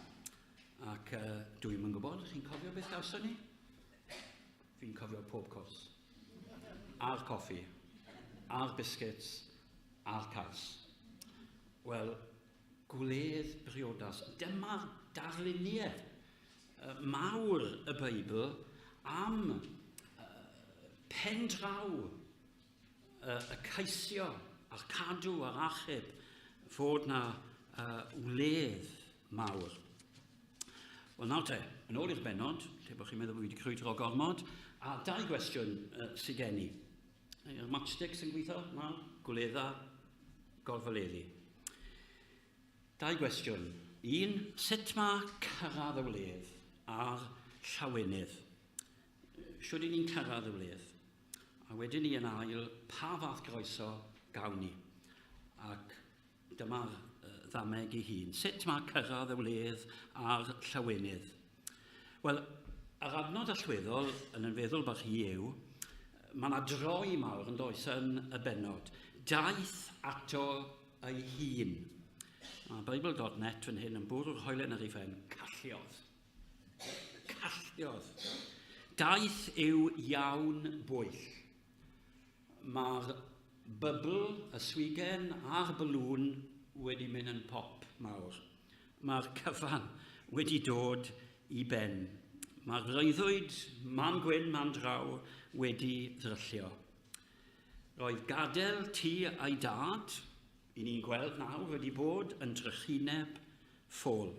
Ac uh, dwi'n yn gwybod, chi'n cofio beth gawson ni? Fi'n cofio pob cwrs. A'r coffi, a'r biscuits, a'r caws. Wel, gwledd briodas. Dyma'r darluniau mawr y Beibl am pen draw y caesio a'r cadw a'r achub fod na wledd mawr. Wel nawr te, yn ôl i'r bennod, lle bod chi'n meddwl bod fi wedi crwydro gormod, a dau gwestiwn sydd gen i. Yr matchsticks yn gweithio? Na, gwledda, gorfoleddu. Dau gwestiwn. Un, sut mae cyrraedd y wledd a'r llawenydd? Shwd i ni'n cyrraedd y wledd? A wedyn ni yn ail, pa fath groeso gawn ni? Ac dyma'r ddameg ei hun. Sut mae cyrraedd y wledd a'r llawenydd? Wel, yr adnod allweddol yn yn feddwl bach i yw, mae yna droi mawr yn does yn y bennod. Daeth ato ei hun. Mae Bible.net fan hyn yn bwrw'r hoelen ar ei phen, calliodd. Calliodd. Daeth i'w iawn bwyll. Mae'r bybl, y swigen a'r balŵn wedi mynd yn pop mawr. Mae'r cyfan wedi dod i ben. Mae'r freuddwyd, man gwyn, man draw, wedi ddryllio. Roedd gadael tŷ a'i dad, i ni'n gweld nawr, wedi bod yn drychineb ffôl.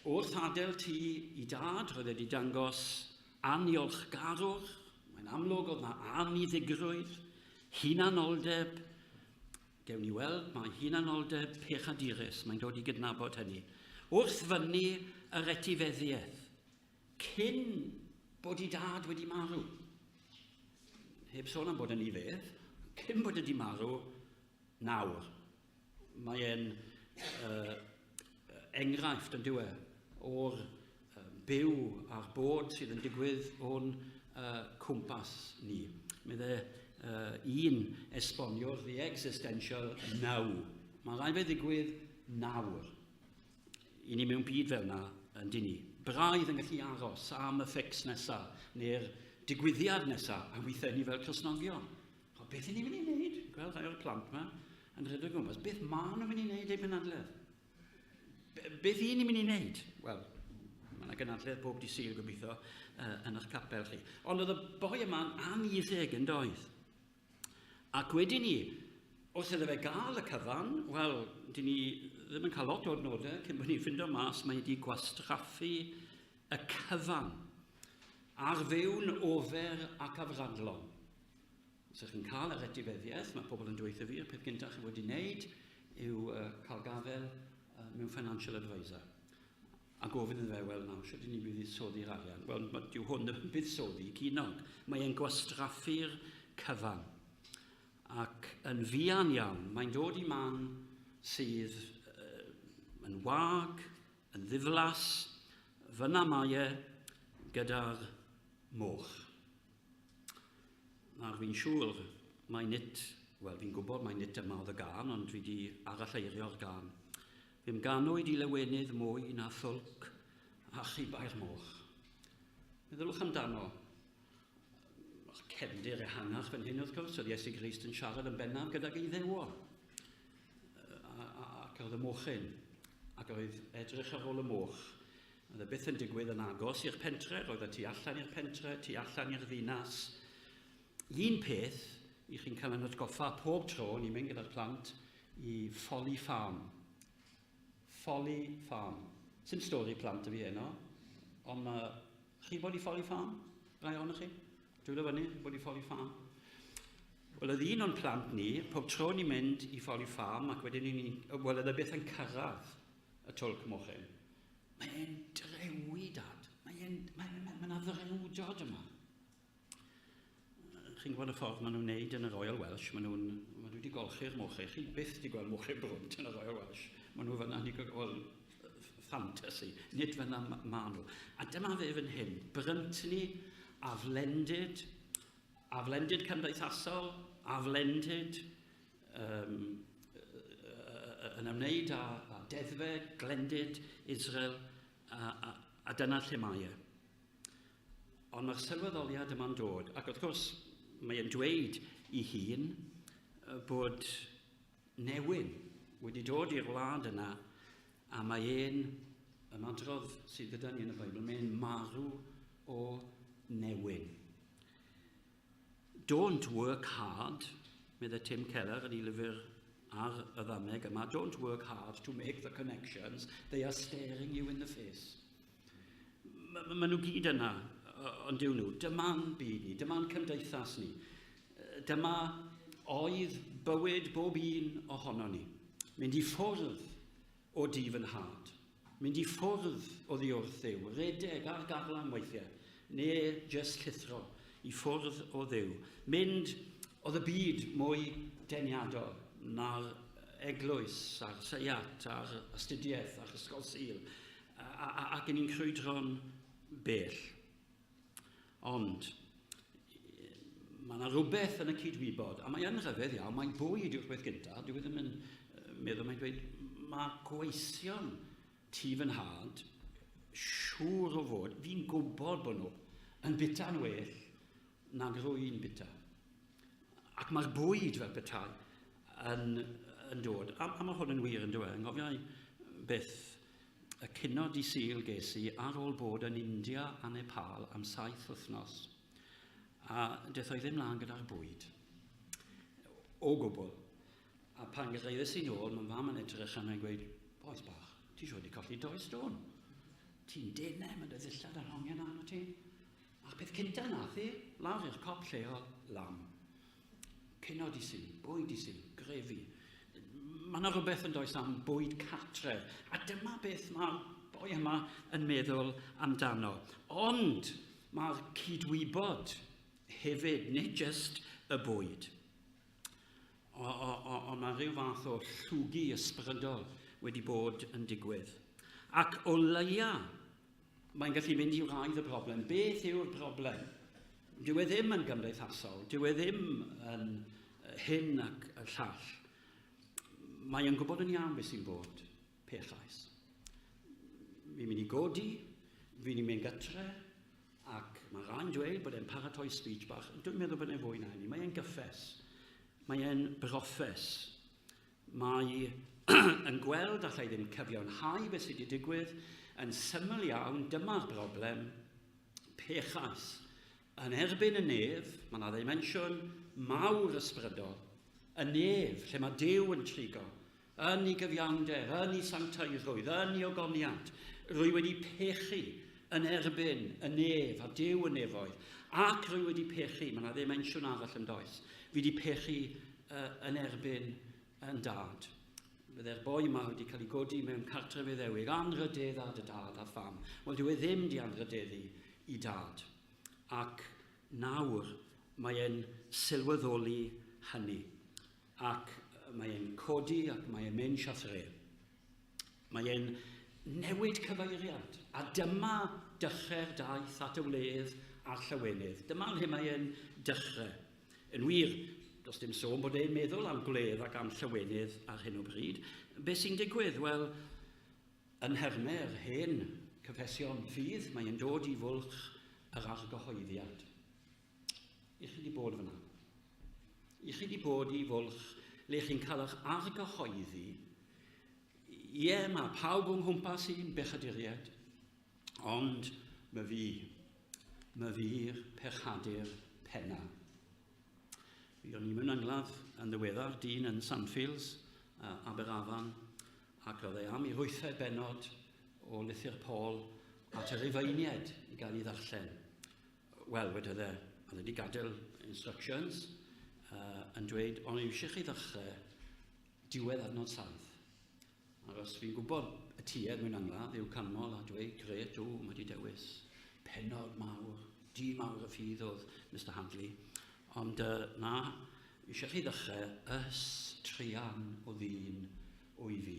Wrth adael tŷ i dad, roedd wedi dangos aniolchgarwch, mae'n amlwg oedd na aniddigrwydd, hunanoldeb, gewn ni weld, mae hunanoldeb pechadurus, mae'n dod i gydnabod hynny. Wrth fyny yr etifeddiaeth, cyn bod i dad wedi marw. Heb sôn am bod yn ei fedd, cyn bod wedi marw nawr. Mae e'n enghraifft yn diwe o'r byw a'r bod sydd yn digwydd o'n cwmpas ni. Meddai un esboniwr, the existential now. Mae rhaid fe ddigwydd nawr. I ni mewn byd fel yna, yn dyn ni. Braidd yn gallu aros am y fix nesa, neu'r digwyddiad nesa, a weithiau ni fel Cristnogion. O, beth i ni'n mynd i wneud? Gweld rhai o'r plant yma yn rhedeg o gwmpas. Beth maen nhw'n mynd i wneud eu penadledd? Beth i ni'n mynd i wneud? Wel, mae yna gynadledd bob di Sul gobeithio yn eich capel chi. Ond oedd y boi yma'n anuddeg yn doedd. Ac wedyn ni, wrth iddo fe gael y cyfan, wel, dyn ni ddim yn cael lot o adnodau cyn bod ni'n ffindo mas, mae wedi gwastraffu y cyfan ar fyw'n ofer ac afradlon. Os ydych chi'n cael yr etifeddiaeth, mae pobl yn dweud fi, y peth gyntaf chi wedi wneud yw cael gafael mewn financial advisor. A gofyn iddo fe, wel nawr, sut ni'n buddsoddi'r arian? Wel, dyw hwn ddim yn buddsoddi cinog. Mae e'n gwastraffu'r cyfan. Ac yn fuan iawn, mae'n dod i man sydd yn wag, yn ddiflas, fyna mae e gyda'r moch. Nawr fi'n siŵr mae nid, wel fi'n gwybod mae nid yma oedd y gân, ond fi wedi aralleirio'r gân. Fe'm ganwyd i lawenydd mwy na thwlc a chibau'r moch. Meddylwch amdano. Cefndir ehangach fan hyn, wrth gwrs, oedd Iesu Grist yn siarad yn bennaf gydag Iddewon. Ac oedd y mochyn, ac oedd edrych ar ôl y moch. Oedd e byth yn digwydd yn agos i'r pentre, roedd e tu allan i'r pentre, tu allan i'r ddinas. Un peth i chi'n cael yn atgoffa pob tro ni'n mynd gyda'r plant i Folly Farm. Folly Farm. Sim stori plant y fi heno, ond mae chi bod i Folly Farm? Rai ohonoch chi? Dwylo fyny, bod i Folly Farm. Wel, oedd un o'n plant ni, pob tro ni'n mynd i Folly Farm, ac wedyn ni, wel, oedd e byth yn cyrraedd y twlc mochyn. Mae'n drewi, dad. Mae'n, mae, mae, mae, mae ddrewdod yma. Chi'n gwybod y ffordd maen nhw'n neud yn y Royal Welsh, maen nhw'n maen nhw wedi golchi'r mochau. Chi byth wedi gweld mochau brwnt yn y Royal Welsh. Maen nhw fyna, ni well, fantasy, nid fyna maen nhw. A dyma fe fan hyn, bryntni, aflendid, aflendid cymdeithasol, aflendid yn ymwneud â deddfau, glendid Israel, a dyna lle mae e. Ond mae'r sylweddoliad yma'n dod, ac wrth gwrs mae e'n dweud i hun bod newyn wedi dod i'r wlad yna, a mae e'n ymadrodd sydd gyda ni yn y Beibl, mae'n marw o newyn. Don't work hard, meddai Tim Keller yn ei lyfr ar y ddameg yma, don't work hard to make the connections, they are staring you in the face. Maen nhw gyd yna, ond dyw nhw. Dyma'n byd ni, dyma'n cymdeithas ni. Dyma oedd bywyd bob un ohono ni. Mynd i ffwrdd o di fy nhad. Mynd i ffwrdd oddi wrth Dduw. Redeg ar garlam weithiau. Neu jyst llithro i ffwrdd o Dduw. Mynd oedd y byd mwy deniadol na'r eglwys, a'r seiat, a'r astudiaeth, a'r ysgol Sul. Ac yn ni'n crwydro'n bell. Ond, mae yna rhywbeth yn y cydwybod, a mae yn rhyfedd iawn, mae'n bwyd yw'r peth gyntaf, dwi ddim yn meddwl, mae'n dweud, mae gweision tŷ fy nhad siŵr o fod, fi'n gwybod bod nhw yn bita'n well nag rwy'n bita. Ac mae'r bwyd fel petai yn, yn dod. A, a mae hwn yn wir yn dweud. Yng beth y cino di Sul ges i ar ôl bod yn India a Nepal am saith wythnos. A dethoi ddim lan gyda'r bwyd. O gwbl. A pan gyrhaeddes i nôl, mae fam yn edrych arna i'n gweud, boes bach, ti siŵr wedi colli doi stôn. Ti'n denau, mae dy ddillad yn hongian arno ti. A'r peth cynta nath i, lawr i'r cop lleol, lam. Cino di sy'n, bwyd di sy'n, grefi. Mae yna rhywbeth yn does am bwyd cartref. A dyma beth mae'r boi yma yn meddwl amdano. Ond mae'r cydwybod hefyd, nid jyst y bwyd. Ond mae rhyw fath o llwgu ysbrydol wedi bod yn digwydd. Ac o leia, mae'n gallu mynd i wraidd y broblem. Beth yw'r broblem? Dyw e ddim yn gymdeithasol, dyw e ddim yn hyn ac y llall. Mae e'n gwybod yn iawn beth sy'n bod, pechais. Fi'n mynd i godi, fi'n mynd gytre, Ac mae rhai'n dweud bod e'n paratoi speech bach. Dwi'n meddwl bod e'n fwy na hynny. Mae e'n gyffes. Mae e'n broffes. Mae yn gweld allai ddim cyfiawnhau beth sydd wedi digwydd. Yn syml iawn, dyma'r broblem. Pechais. Yn erbyn y nef, mae yna ddimensiwn mawr ysbrydol. Y nef, lle mae Duw yn trigo. Yn ei gyfiawnder, yn ei sanctaiddrwydd, yn ei ogoniant, rwy wedi pechu yn erbyn y nef a Duw y nefoedd, ac rwy wedi pechu, mae yna ddimensiwn arall yn does, fi wedi pechu uh, yn erbyn yn dad. Bydde'r boi yma wedi cael ei godi mewn cartref iddewig, anrhydedd ar dy dad a pham. Wel, dyw e ddim di anrhydeddu i dad. Ac nawr mae e'n sylweddoli hynny. Ac mae e'n codi ac mae e'n mynd siathre. Mae e'n newid cyfeiriad. A dyma dechrau'r daith at y wledd a'r llawenydd. Dyma lle mae e'n dechrau. Yn wir, does dim sôn bod e'n meddwl am gwledd ac am llawenydd ar hyn o bryd. Be sy'n digwydd? Wel, yn nhermau'r hen cyffesion ffydd, mae e'n dod i fwlch yr argyhoeddiad. I chi wedi bod fyna. I chi wedi bod i fwlch le chi'n cael eich argyhoeddi. Ie, mae pawb o'n nghwmpas i'n bechaduriaid, ond mae fi, mae fi'r pechadur penna. Fi o'n i mewn angladd yn ddiweddar, dyn yn Sandfields, Aberafan, ac oedd e am i wythfed bennod o lythyr Paul at y Rufeiniaid i gael ei ddarllen. Wel, wedodd e, oedd wedi gadael instructions uh, yn dweud, ond eisiau chi ddechrau diwedd adnod saith. Ac os fi'n gwybod y tuedd mewn angladd yw canmol a dweud, gret, o, mae wedi dewis penod mawr, di mawr y ffydd oedd Mr Hadley. Ond uh, na, eisiau chi ddechrau ys trian o ddyn o'i fi.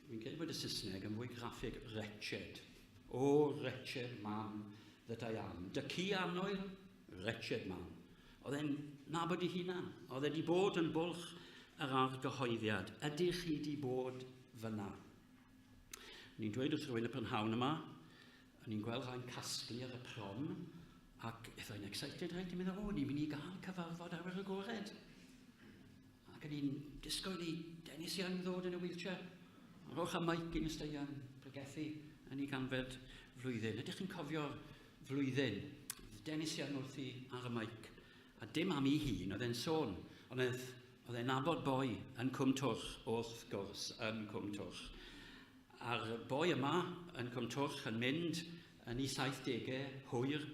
Fi'n credu bod y Saesneg yn fwy graffig, wretched. O, wretched man that I am. Dy ci annoel, wretched man. Oedd e'n nabod ei hunan. Oedd e wedi bod yn bwlch yr argyhoeddiad. Ydych chi wedi bod fyna? Ni'n dweud wrth rhywun y prynhawn yma, o'n i'n gweld rhai'n casglu ar y prom, ac eitha excited, rhaid i'n meddwl, o, ni'n mynd i gael cyfarfod awyr agored. Ac o'n i'n disgwyl i Dennis Young ddod yn y wheelchair. Rhowch y mic i Mr Young pregethu yn ei ganfed flwyddyn. Ydych chi'n cofio'r flwyddyn? Dennis Young wrthi ar y mic. A dim am ei hun, oedd e'n sôn. Ond oedd, oedd e'n nabod boi yn Cwm Twrch, wrth gwrs, yn Cwm Twrch. A'r boi yma yn Cwm Twrch yn mynd yn ei 70au hwyr,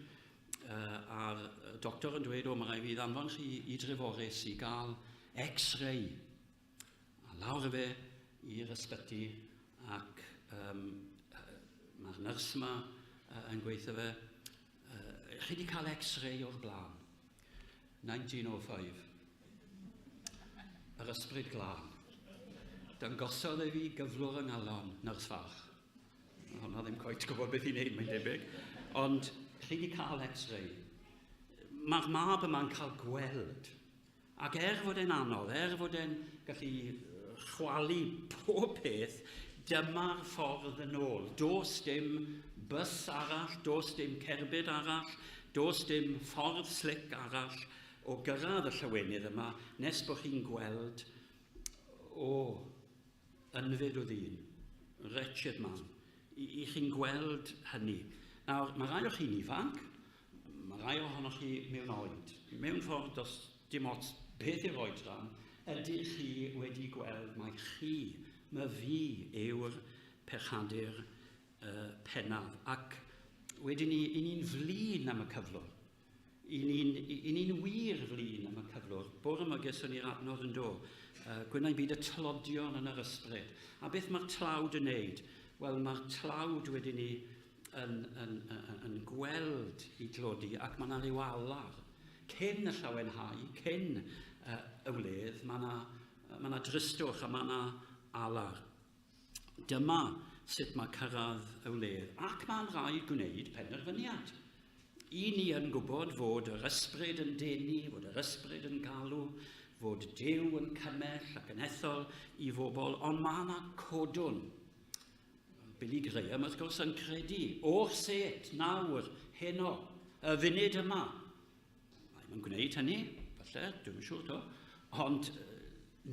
uh, a'r doctor yn dweud, o, mae rhaid fi ddanfon chi i Dreforys i gael x-ray. A lawr y fe i'r ysbyty ac um, mae'r nyrs yma uh, yn gweithio fe, uh, chi wedi cael x-ray o'r blaen. 1905. Yr ysbryd glân. Dangosodd e fi gyflwr yng ngalon, nyrs fach. Honna ddim cweit gwybod beth i wneud, mae'n debyg. Ond chi wedi cael x-ray. Mae'r mab yma'n cael gweld. Ac er fod e'n anodd, er fod e'n gallu chwalu pob peth, Dyma'r ffordd yn ôl. Does dim bws arall, does dim cerbyd arall, does dim ffordd slic arall o gyrraedd y llawenydd yma nes bod chi'n gweld, o, ynfyd o ddyn, wretched man. I, i chi'n gweld hynny. Nawr, mae rai o chi'n ifanc, mae rai ohonoch chi mewn oed. Mewn ffordd, does dim ots beth yw'r oedran, ydych chi wedi gweld mai chi, mae fi yw'r pechadur pennaf. Ac wedyn ni, i ni'n flin am y cyflwr. I ni'n ni wir flin am y cyflwr. Bore yma geson ni'r adnodd yn do. Gwynau byd y tlodion yn yr ysbryd. A beth mae'r tlawd yn neud? Wel, mae'r tlawd wedyn ni yn, yn, yn, yn gweld i dlodi ac mae yna ryw alar. Cyn y llawenhau, cyn y wledd, mae yna mae yna dristwch a mae yna alar. Dyma sut mae cyrraedd y wledd, ac mae'n rhaid gwneud penderfyniad. I ni yn gwybod fod yr ysbryd yn denu, fod yr ysbryd yn galw, fod Duw yn cymell ac yn ethol i fobl, ond mae yna codwn. Billy Graham, wrth gwrs, yn credu o'r set, nawr, heno, y funud yma. Mae'n gwneud hynny, falle, dwi'n siŵr to, ond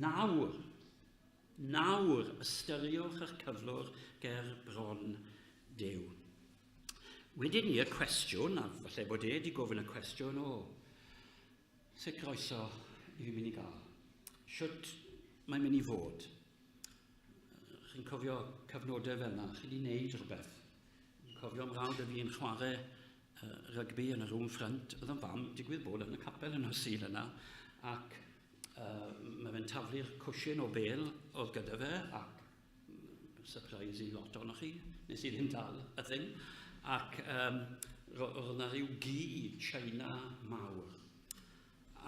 nawr, nawr, ystyriwch eich cyflwr ger bron Duw. Wedyn ni y cwestiwn, a falle bod e wedi gofyn y cwestiwn, o, sut groeso i fi mynd i gael? Sut mae'n mynd i fod? Chi'n cofio cyfnodau fel yna, chi wedi gwneud rhywbeth. Chi'n cofio mrawd y fi'n chwarae rygbi yn y room front, oedd yn fam, digwydd bod yn y capel yn y Sul yna, ac mae fe'n taflu'r cwshin o bel oedd gyda fe, ac surprise i lot ohonoch chi, nes i ddim dal y thing, ac roedd yna rhyw gi China mawr.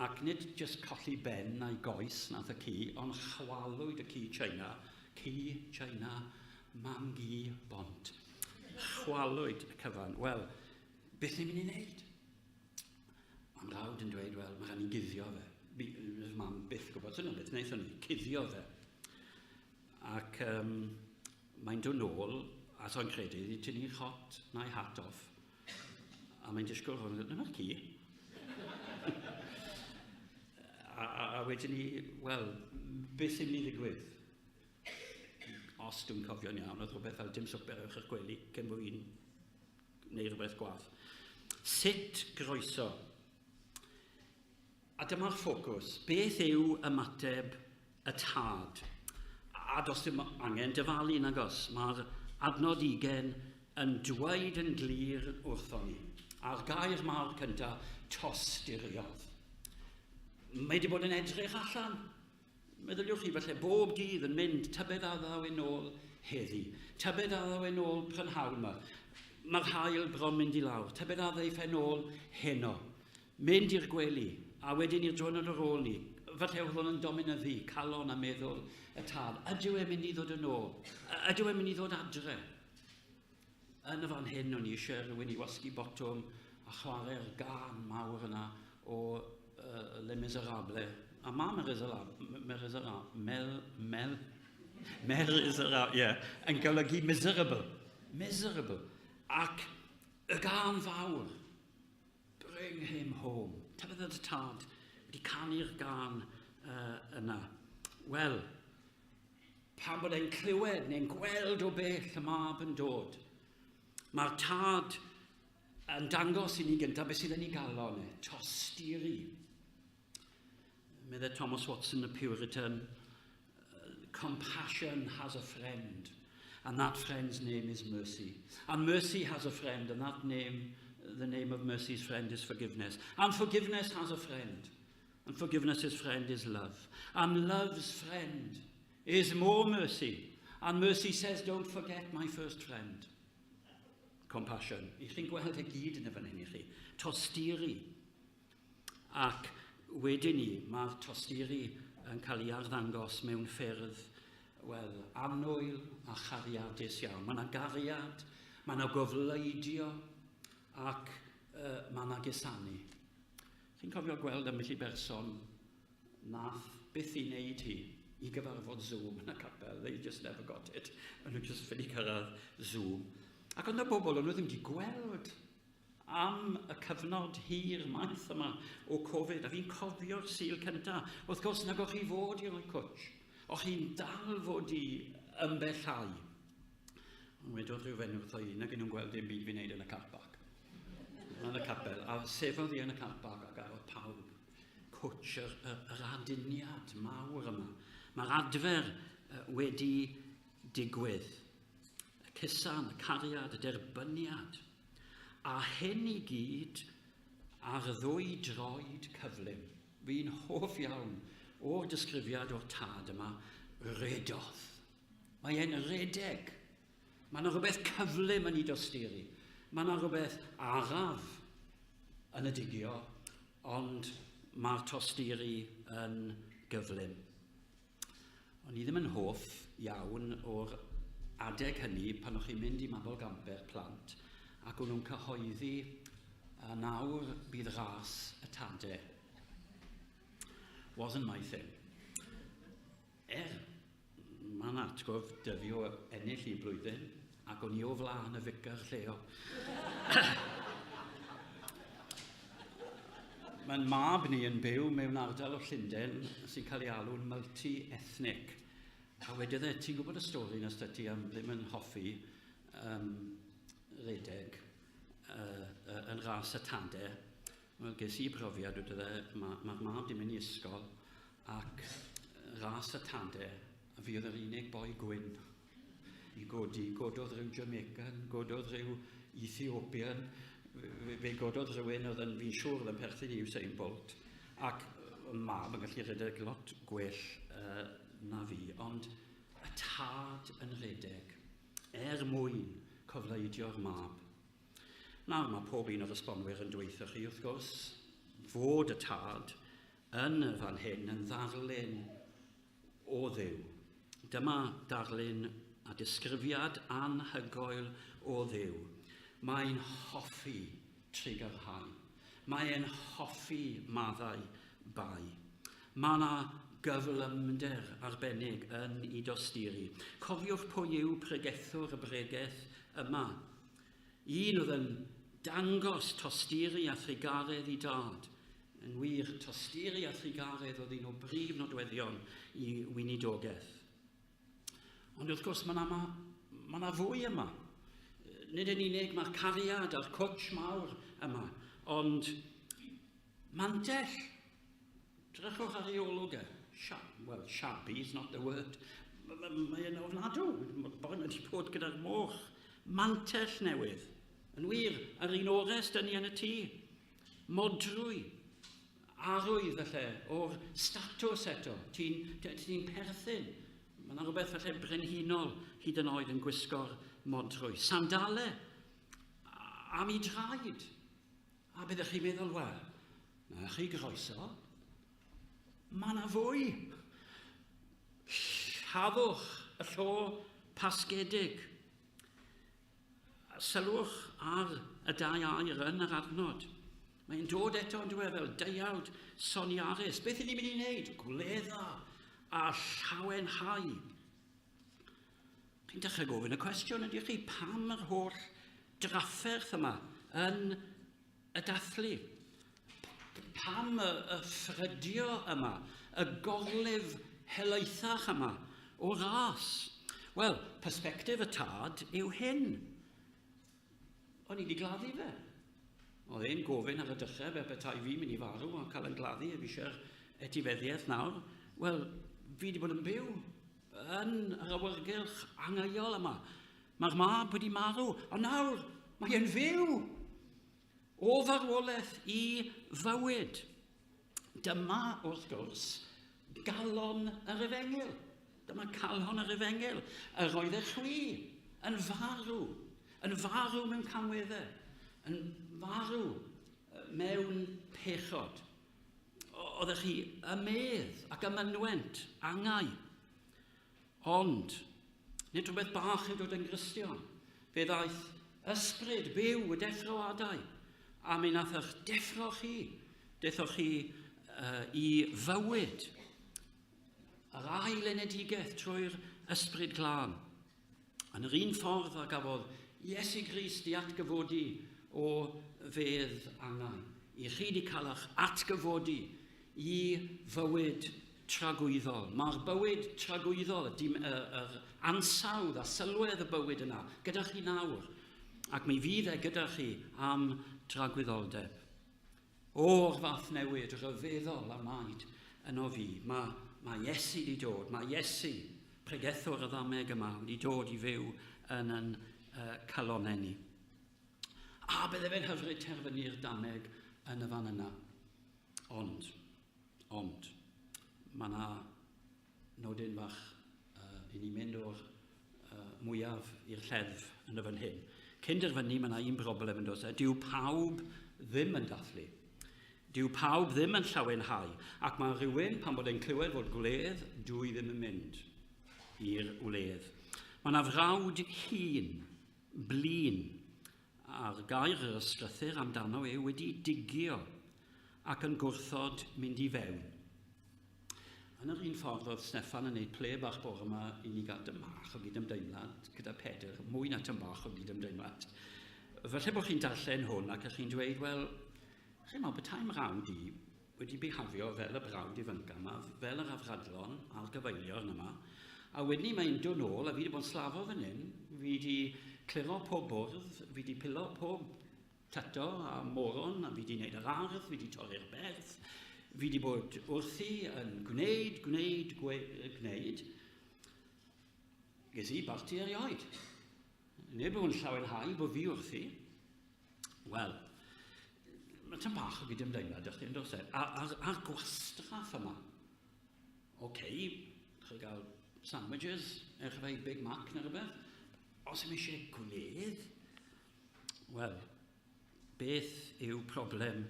Ac nid jyst colli ben a'i goes nath y ci, ond chwalwyd y ci China, ci China, mam gi bont. Chwalwyd y cyfan. Wel, beth ni'n mynd i wneud? Mae mrawd yn dweud, wel, mae rhaid ni guddio fe. Mam byth gwybod sy'n beth wnaethon ni, cuddio fe. Ac mae'n dod nôl, a so'n credu, i tynnu chot na'i hat off. A mae'n disgwyl hwn, dyna'r ci. A wedyn ni, wel, beth sy'n mynd i ddigwydd? Os dwi'n cofio'n iawn, oedd rhywbeth fel dim swper ewch i'ch gwely cyn bod fi'n gwneud rhywbeth gwath. Sut groeso? A dyma'r ffocws. Beth yw ymateb y tad? A does dim angen dyfalu nagos. Mae'r adnod 20 yn dweud yn glir wrthon ni. A'r gair mawr cyntaf, tosturiodd. Mae wedi bod yn edrych allan. Meddyliwch chi falle bob dydd yn mynd, tybed a ddaw e'n ôl heddi, tybed a ddaw e'n ôl prynhawn yma. Mae'r haul bron mynd i lawr, tybed a ddeiff e'n ôl heno. Mynd i'r gwely, a wedyn i'r diwrnod ar ôl ni. Falle oedd hwn yn dominyddu calon a meddwl y tad. Ydyw e'n mynd i ddod yn ôl? Ydyw e'n mynd i ddod adre? Yn y fan hyn, o'n i eisiau rhywun i wasgu botwm a chwarae'r gân mawr yna o Les Miserables. A mae Miserable, Mel, Mel, Miserable, yeah, yn golygu miserable. Miserable. Ac y gân fawr, Bring him home. Tybed y tad wedi canu'r gân yna. Wel, pan bod e'n clywed neu'n gweld o bell y mab yn dod, mae'r tad yn dangos i ni gyntaf beth sydd yn ei galon e, tosturi. Meddai Thomas Watson, y Puritan, compassion has a friend, and that friend's name is mercy. And mercy has a friend, and that name, the name of mercy's friend is forgiveness. And forgiveness has a friend, and forgiveness's friend is love. And love's friend is more mercy. And mercy says, don't forget my first friend. Compassion. I chi'n gweld e gyd yn y fan hyn i chi. Tosturi. Ac wedyn ni, mae'r tosturi yn cael ei arddangos mewn ffyrdd, wel, annwyl a chariadus iawn. Mae yna gariad, mae yna gofleidio ac mae yna gusanu. Chi'n cofio gweld ambell i berson nath byth i wneud hi i gyfarfod Zoom yn y capel. They just never got it. O'n nhw just ffili cyrraedd Zoom. Ac oedd yna bobl o'n nhw ddim wedi gweld am y cyfnod hir maith yma o Covid. A fi'n cofio'r Sul cyntaf. Wrth gwrs, nag o'ch chi fod i roi cwtsh. O'ch chi'n dal fod i ymbellhau. Ond wedodd rhyw fenyw wrtho i, nag nhw'n gweld dim byd fi'n neud yn y car park. Yn y capel. A sefodd i yn y car park ac gafodd pawb cwtsh yr aduniad mawr yma. Mae'r adfer wedi digwydd. Y cusan, y cariad, y derbyniad. A hyn i gyd ar ddwy droed cyflym. Fi'n hoff iawn o'r disgrifiad o'r tad yma, redodd. Mae e'n redeg. Mae yna rhywbeth cyflym yn ei dosturi. Mae yna rhywbeth araf yn y digio, ond mae'r tosturi yn gyflym. O'n i ddim yn hoff iawn o'r adeg hynny pan o'ch chi'n mynd i Mabolgamper plant ac o'n nhw'n cyhoeddi a nawr bydd ras y tade. Wasn't my thing. Mae'n atgof dyfu o ennill i blwyddyn ac o'n i o flaen y ficar lleol. Mae'n mab ni yn byw mewn ardal o Llundain sy'n cael ei alw'n multi-ethnic. A wedodd e, ti'n gwybod y stori na ti am ddim yn hoffi redeg yn ras y tade. Wel, ges i brofiad, wedodd e, mae'r mab di mynd i ysgol ac ras y tade, a fi oedd yr unig boi gwyn i godi. Gododd rhyw Jamaican, gododd rhyw Ethiopian, fe gododd rhywun oedd yn, fi'n siŵr oedd yn perthyn i Usain Bolt, ac y mab yn gallu rhedeg lot gwell na fi, ond y tad yn rhedeg er mwyn cofleidio'r mab. Nawr, mae pob un o'r esbonwyr yn dweutho chi, wrth gwrs, fod y tad yn y fan hyn yn ddarlun o Dduw. Dyma darlun a disgrifiad anhygoel o Dduw. Mae'n hoffi trugarhau. Mae'n hoffi maddau bai. Mae yna gyflymder arbennig yn ei dosturi. Cofiwch pwy yw pregethwr y bregeth yma. Un oedd yn dangos tosturi a thrugaredd i dad. Yn wir, tosturi a thrugaredd oedd un o brif nodweddion i weinidogaeth. Ond wrth gwrs, mae yna ma fwy yma. Nid yn unig mae'r cariad a'r cwtsh mawr yma, ond mantell. Drychwch ar ei olwg e. Well, shabby is not the word. Mae'n ofnadw. Mae'r boi wedi bod gyda'r moch. Mantell newydd. Yn wir, yr un ores dyn ni yn y tŷ. Modrwy. Arwydd felly o'r statws eto. Ti'n ti perthyn. Mae yna rhywbeth felly brenhinol hyd yn oed yn gwisgo'r modrwy. Sandale am ei draed. A byddech chi'n meddwl, wel, na chi groeso. Mae yna fwy. Lladdwch y llo pasgedig. Sylwch ar y dau air yn yr adnod. Mae'n dod eto yn dweud fel deuawd soniarus. Beth ydyn ni'n mynd i wneud? Gwledda a llawenhau. Chi'n dechrau gofyn y cwestiwn ydych chi, pam yr holl drafferth yma yn y dathlu? Pam y ffrydio yma, y gorlif helaethach yma o ras? Wel, perspectif y tad yw hyn. O'n i wedi gladdu fe. Oedd e'n gofyn ar y dechrau fe petai fi'n mynd i farw a cael yn gladdu, fi eisiau'r etifeddiaeth nawr. Wel, fi wedi bod yn byw yn yr awyrgylch angeuol yma. Mae'r mab wedi marw, ond nawr mae e'n fyw o farwolaeth i fywyd. Dyma, wrth gwrs, galon yr efengyl. Dyma calon yr efengyl. Yr oeddech chwi yn farw mewn camweddau, yn farw mewn pechod. Oeddech chi y medd ac y mynwent, angau. Ond, nid rhywbeth bach yw dod yn Gristion. Fe ddaeth ysbryd byw y deffroadau, a mi nath eich deffro chi. Dethoch chi i fywyd. Yr ail enedigaeth trwy'r Ysbryd Glân. Yn yr un ffordd a gafodd Iesu Grist i atgyfodi o fedd angau. I chi wedi cael eich atgyfodi i fywyd tragwyddol. Mae'r bywyd tragwyddol, y, dim, y, yr ansawdd a sylwedd y bywyd yna, gyda chi nawr. Ac mi fydd e gyda chi am dragwyddoldeb. O'r fath newid rhyfeddol a wnaed yno fi. Mae, mae Iesu wedi dod, mae Iesu, pregethwr y ddameg yma, wedi dod i fyw yn yn calonau ni. A bydde fe'n hyfryd terfynu'r dameg yn y fan yna. Ond, ond, mae yna nodyn fach i ni mynd o'r mwyaf i'r lleddf yn y fan hyn. Cyn derfynu, mae yna un broblem yn dod. E? Dyw pawb ddim yn dathlu. Dyw pawb ddim yn llawenhau. Ac mae rhywun, pan bod e'n clywed fod gwledd, dwi ddim yn mynd i'r wledd. Mae yna frawd hun, blin, a'r gair yr ysgrythyr amdano yw wedi digio ac yn gwrthod mynd i fewn. Yn yr un ffordd oedd Steffan yn gwneud ple bach bore yma i ni gael dym bach o gydymdeimlad gyda Pedr, mwy na tym bach o gydymdeimlad. Falle bod chi'n darllen hwn ac ych chi'n dweud, wel, chi'n meddwl, petai mrawd i wedi bihafio fel y brawd ifanca yma, fel yr afradlon a'r gyfeiliorn yma, a wedyn ni mae'n dod nôl a fi wedi bod yn slafo fan hyn, fi wedi cliro pob bwrdd, fi wedi pilo pob tato a moron, a fi wedi gwneud yr ardd, fi wedi torri'r berth, fi wedi bod wrthi yn gwneud, gwneud, gwneud. Ges i barti erioed. Neb yn llawenhau bod fi wrthi. Wel, mae tam bach o gydymdeimlad ydych chi'n dos e. A'r, ar gwastraff yma. Oce, okay, chi gael sandwiches, eich fe Big Mac neu rhywbeth. Os ym eisiau gwledd, Wel, beth yw problem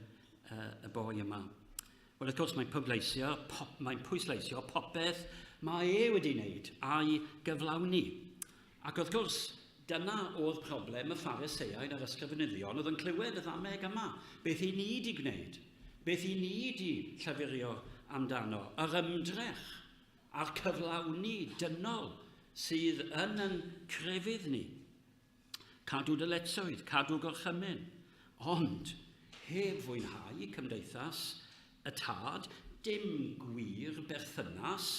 y boi yma? Wel, wrth gwrs, mae'n pwysleisio, pop, mae'n pwysleisio popeth mae e wedi wneud a'i gyflawni. Ac wrth gwrs, dyna oedd problem y Phariseaid a'r ysgrifenyddion oedd yn clywed y ddameg yma. Beth i ni wedi gwneud? Beth i ni wedi llyfurio amdano? Yr ymdrech a'r cyflawni dynol sydd yn yn crefydd ni. Cadw dyletswydd, cadw gorchymyn, ond heb fwynhau cymdeithas y tad, dim gwir berthynas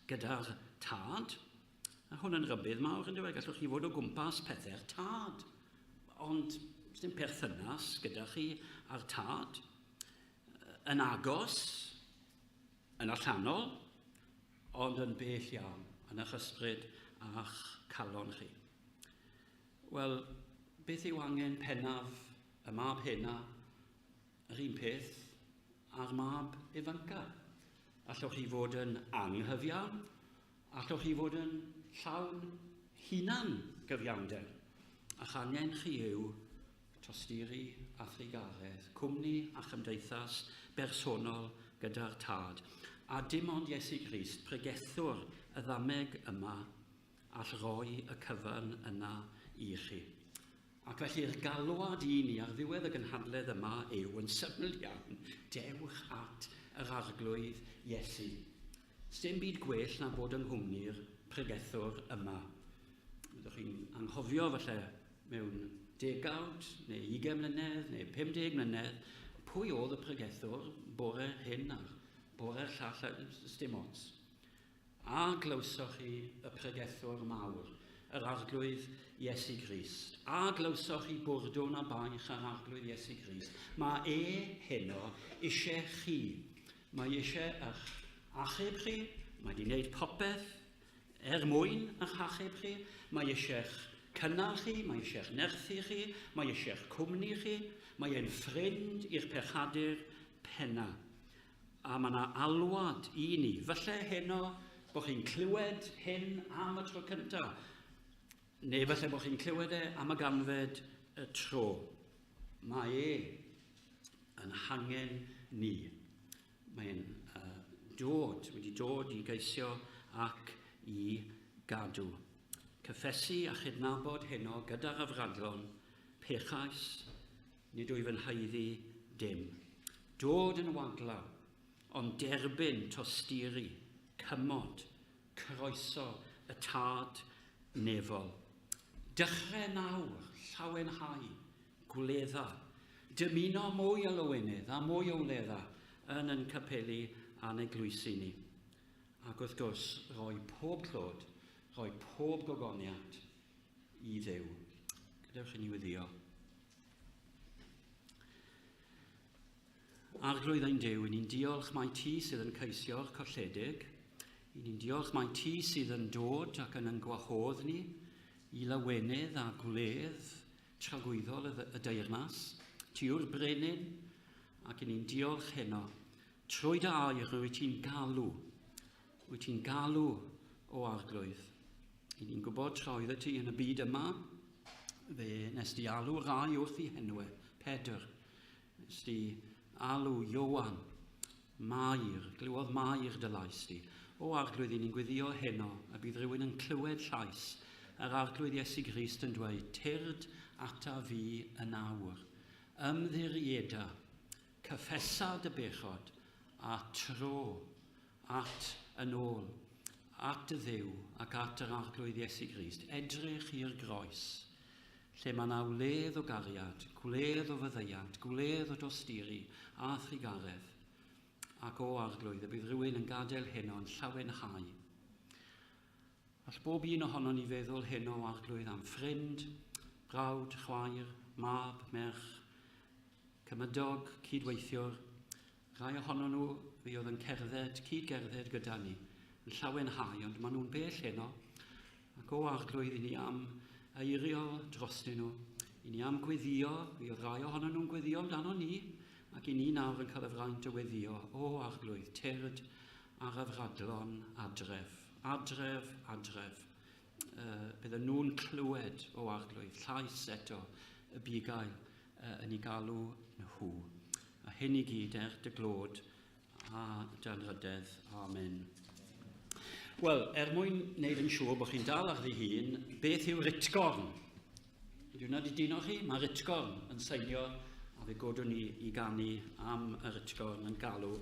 gyda'r tad. A hwn yn rybudd mawr yn dweud, gallwch chi fod o gwmpas pethau'r tad, ond dim perthynas gyda chi a'r tad. Yn agos, yn allanol, ond yn bell iawn yn eich ysbryd a'ch calon chi. Wel, beth yw angen pennaf y mab hena? Yr un peth a'r mab ifanca. Allwch chi fod yn anghyfiawn? Allwch chi fod yn llawn hunan gyfiawnder? A'ch angen chi yw tosturi a thrugaredd, cwmni a chymdeithas bersonol gyda'r Tad. A dim ond Iesu Grist, pregethwr y ddameg yma, all roi y cyfan yna i chi. Ac felly'r galwad i ni ar ddiwedd y gynhadledd yma yw yn syml iawn, dewch at yr Arglwydd Iesu. Sdim byd gwell na bod yng nghwmni'r pregethwr yma. Byddwch chi'n anghofio falle mewn degawd neu 20 mlynedd neu 50 mlynedd pwy oedd y pregethwr bore hyn a'r bore'r llall, sdim ots. A glywsoch chi y pregethwr mawr, yr Arglwydd Iesu Grist? A glywsoch chi bwrdwn a baich ar Arglwydd Iesu Grist? Mae e heno eisiau chi. Mae eisiau eich achub chi. Mae wedi gwneud popeth er mwyn eich achub chi. Mae eisiau eich cynnal chi, mae eisiau eich nerthu chi, mae eisiau eich cwmni chi. Mae e'n ffrind i'r pechadur penna. A mae yna alwad i ni. Falle heno bod chi'n clywed hyn am y tro cyntaf. Neu falle bod chi'n clywed e am y ganfed y tro. Mae e yn hangen ni. Mae'n dod, wedi dod i geisio ac i gadw. Cyffesu a chydnabod heno gyda'r afradlon, pechais, Nid wyf yn haeddu dim. Dod yn waglaw, ond derbyn tosturi, cymod. Croeso y Tad nefol. Dechrau nawr, llawenhau, gwledda, dymuno mwy o lawenydd a mwy o wledda yn yn capeli a'n eglwysi ni. Ac wrth gwrs, rhoi pob clod, rhoi pob gogoniant i Dduw. Gadewch i ni weddio. Arglwydd ein Duw, i ni'n diolch mai ti sydd yn ceisio'r colledig. I ni'n diolch mai ti sydd yn dod ac yn yn gwahodd ni i lawenydd a gwledd tragwyddol y deyrnas. Ti yw'r brenin, ac i ni'n diolch heno. Trwy dy air wyt ti'n galw, wyt ti'n galw o Arglwydd. I ni'n gwybod tra oeddet ti yn y byd yma, fe nes di alw rai wrth i henwe, Pedr, Nes di alw Ioan, Mair, glywodd Mair dy lais di. O Arglwydd, i ni'n gweddio heno, a bydd rhywun yn clywed llais yr Arglwydd Iesu Grist yn dweud, Tyrd ata fi yn awr. Ymddirieda, cyffesa dy bechod, a tro at yn ôl, at dy Dduw ac at yr Arglwydd Iesu Grist. Edrych i'r groes lle mae 'na wledd o gariad, gwledd o faddeuant, gwledd o dosturi a thrugaredd, ac o Arglwydd, y bydd rhywun yn gadael heno yn llawenhau. All bob un ohono ni feddwl heno, Arglwydd, am ffrind, brawd, chwaer, mab, merch, cymydog, cydweithiwr, rhai ohono nhw fi oedd yn cerdded, cyd-gerdded gyda ni, yn llawenhau, ond maen nhw'n bell heno, Ac o Arglwydd, i ni am eiriol drostyn nhw, i ni am gweddio, fi oedd rai ohono nhw'n gweddio amdano ni, ac i ni nawr yn cael y fraint o weddio, o Arglwydd, tyrd ar y fradlon adref, adref, adref. Bydden nhw'n clywed, o Arglwydd, llais eto y bugail yn ei galw nhw. A hyn i gyd er dy glod a dy anrhydedd. Amen. Wel, er mwyn wneud yn siŵr bod chi'n dal ar ddi-hun, beth yw ritgorn? Ydy hwnna wedi dino chi? Mae ritgorn yn seinio, a fe godwn ni i ganu am y ritgorn yn galw.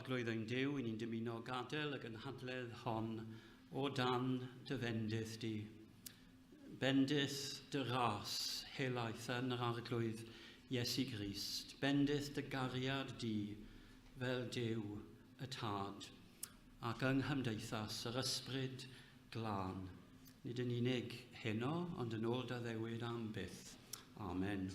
Arglwydd ein Duw, i ni'n dymuno gadael y gynhadledd hon o dan dy fendith di. Bendith dy ras helaeth yn yr Arglwydd Iesu Grist. Bendith dy gariad di fel Duw y Tad ac yng nghymdeithas yr Ysbryd Glân. Nid yn unig heno, ond yn ôl dy addewid am byth. Amen.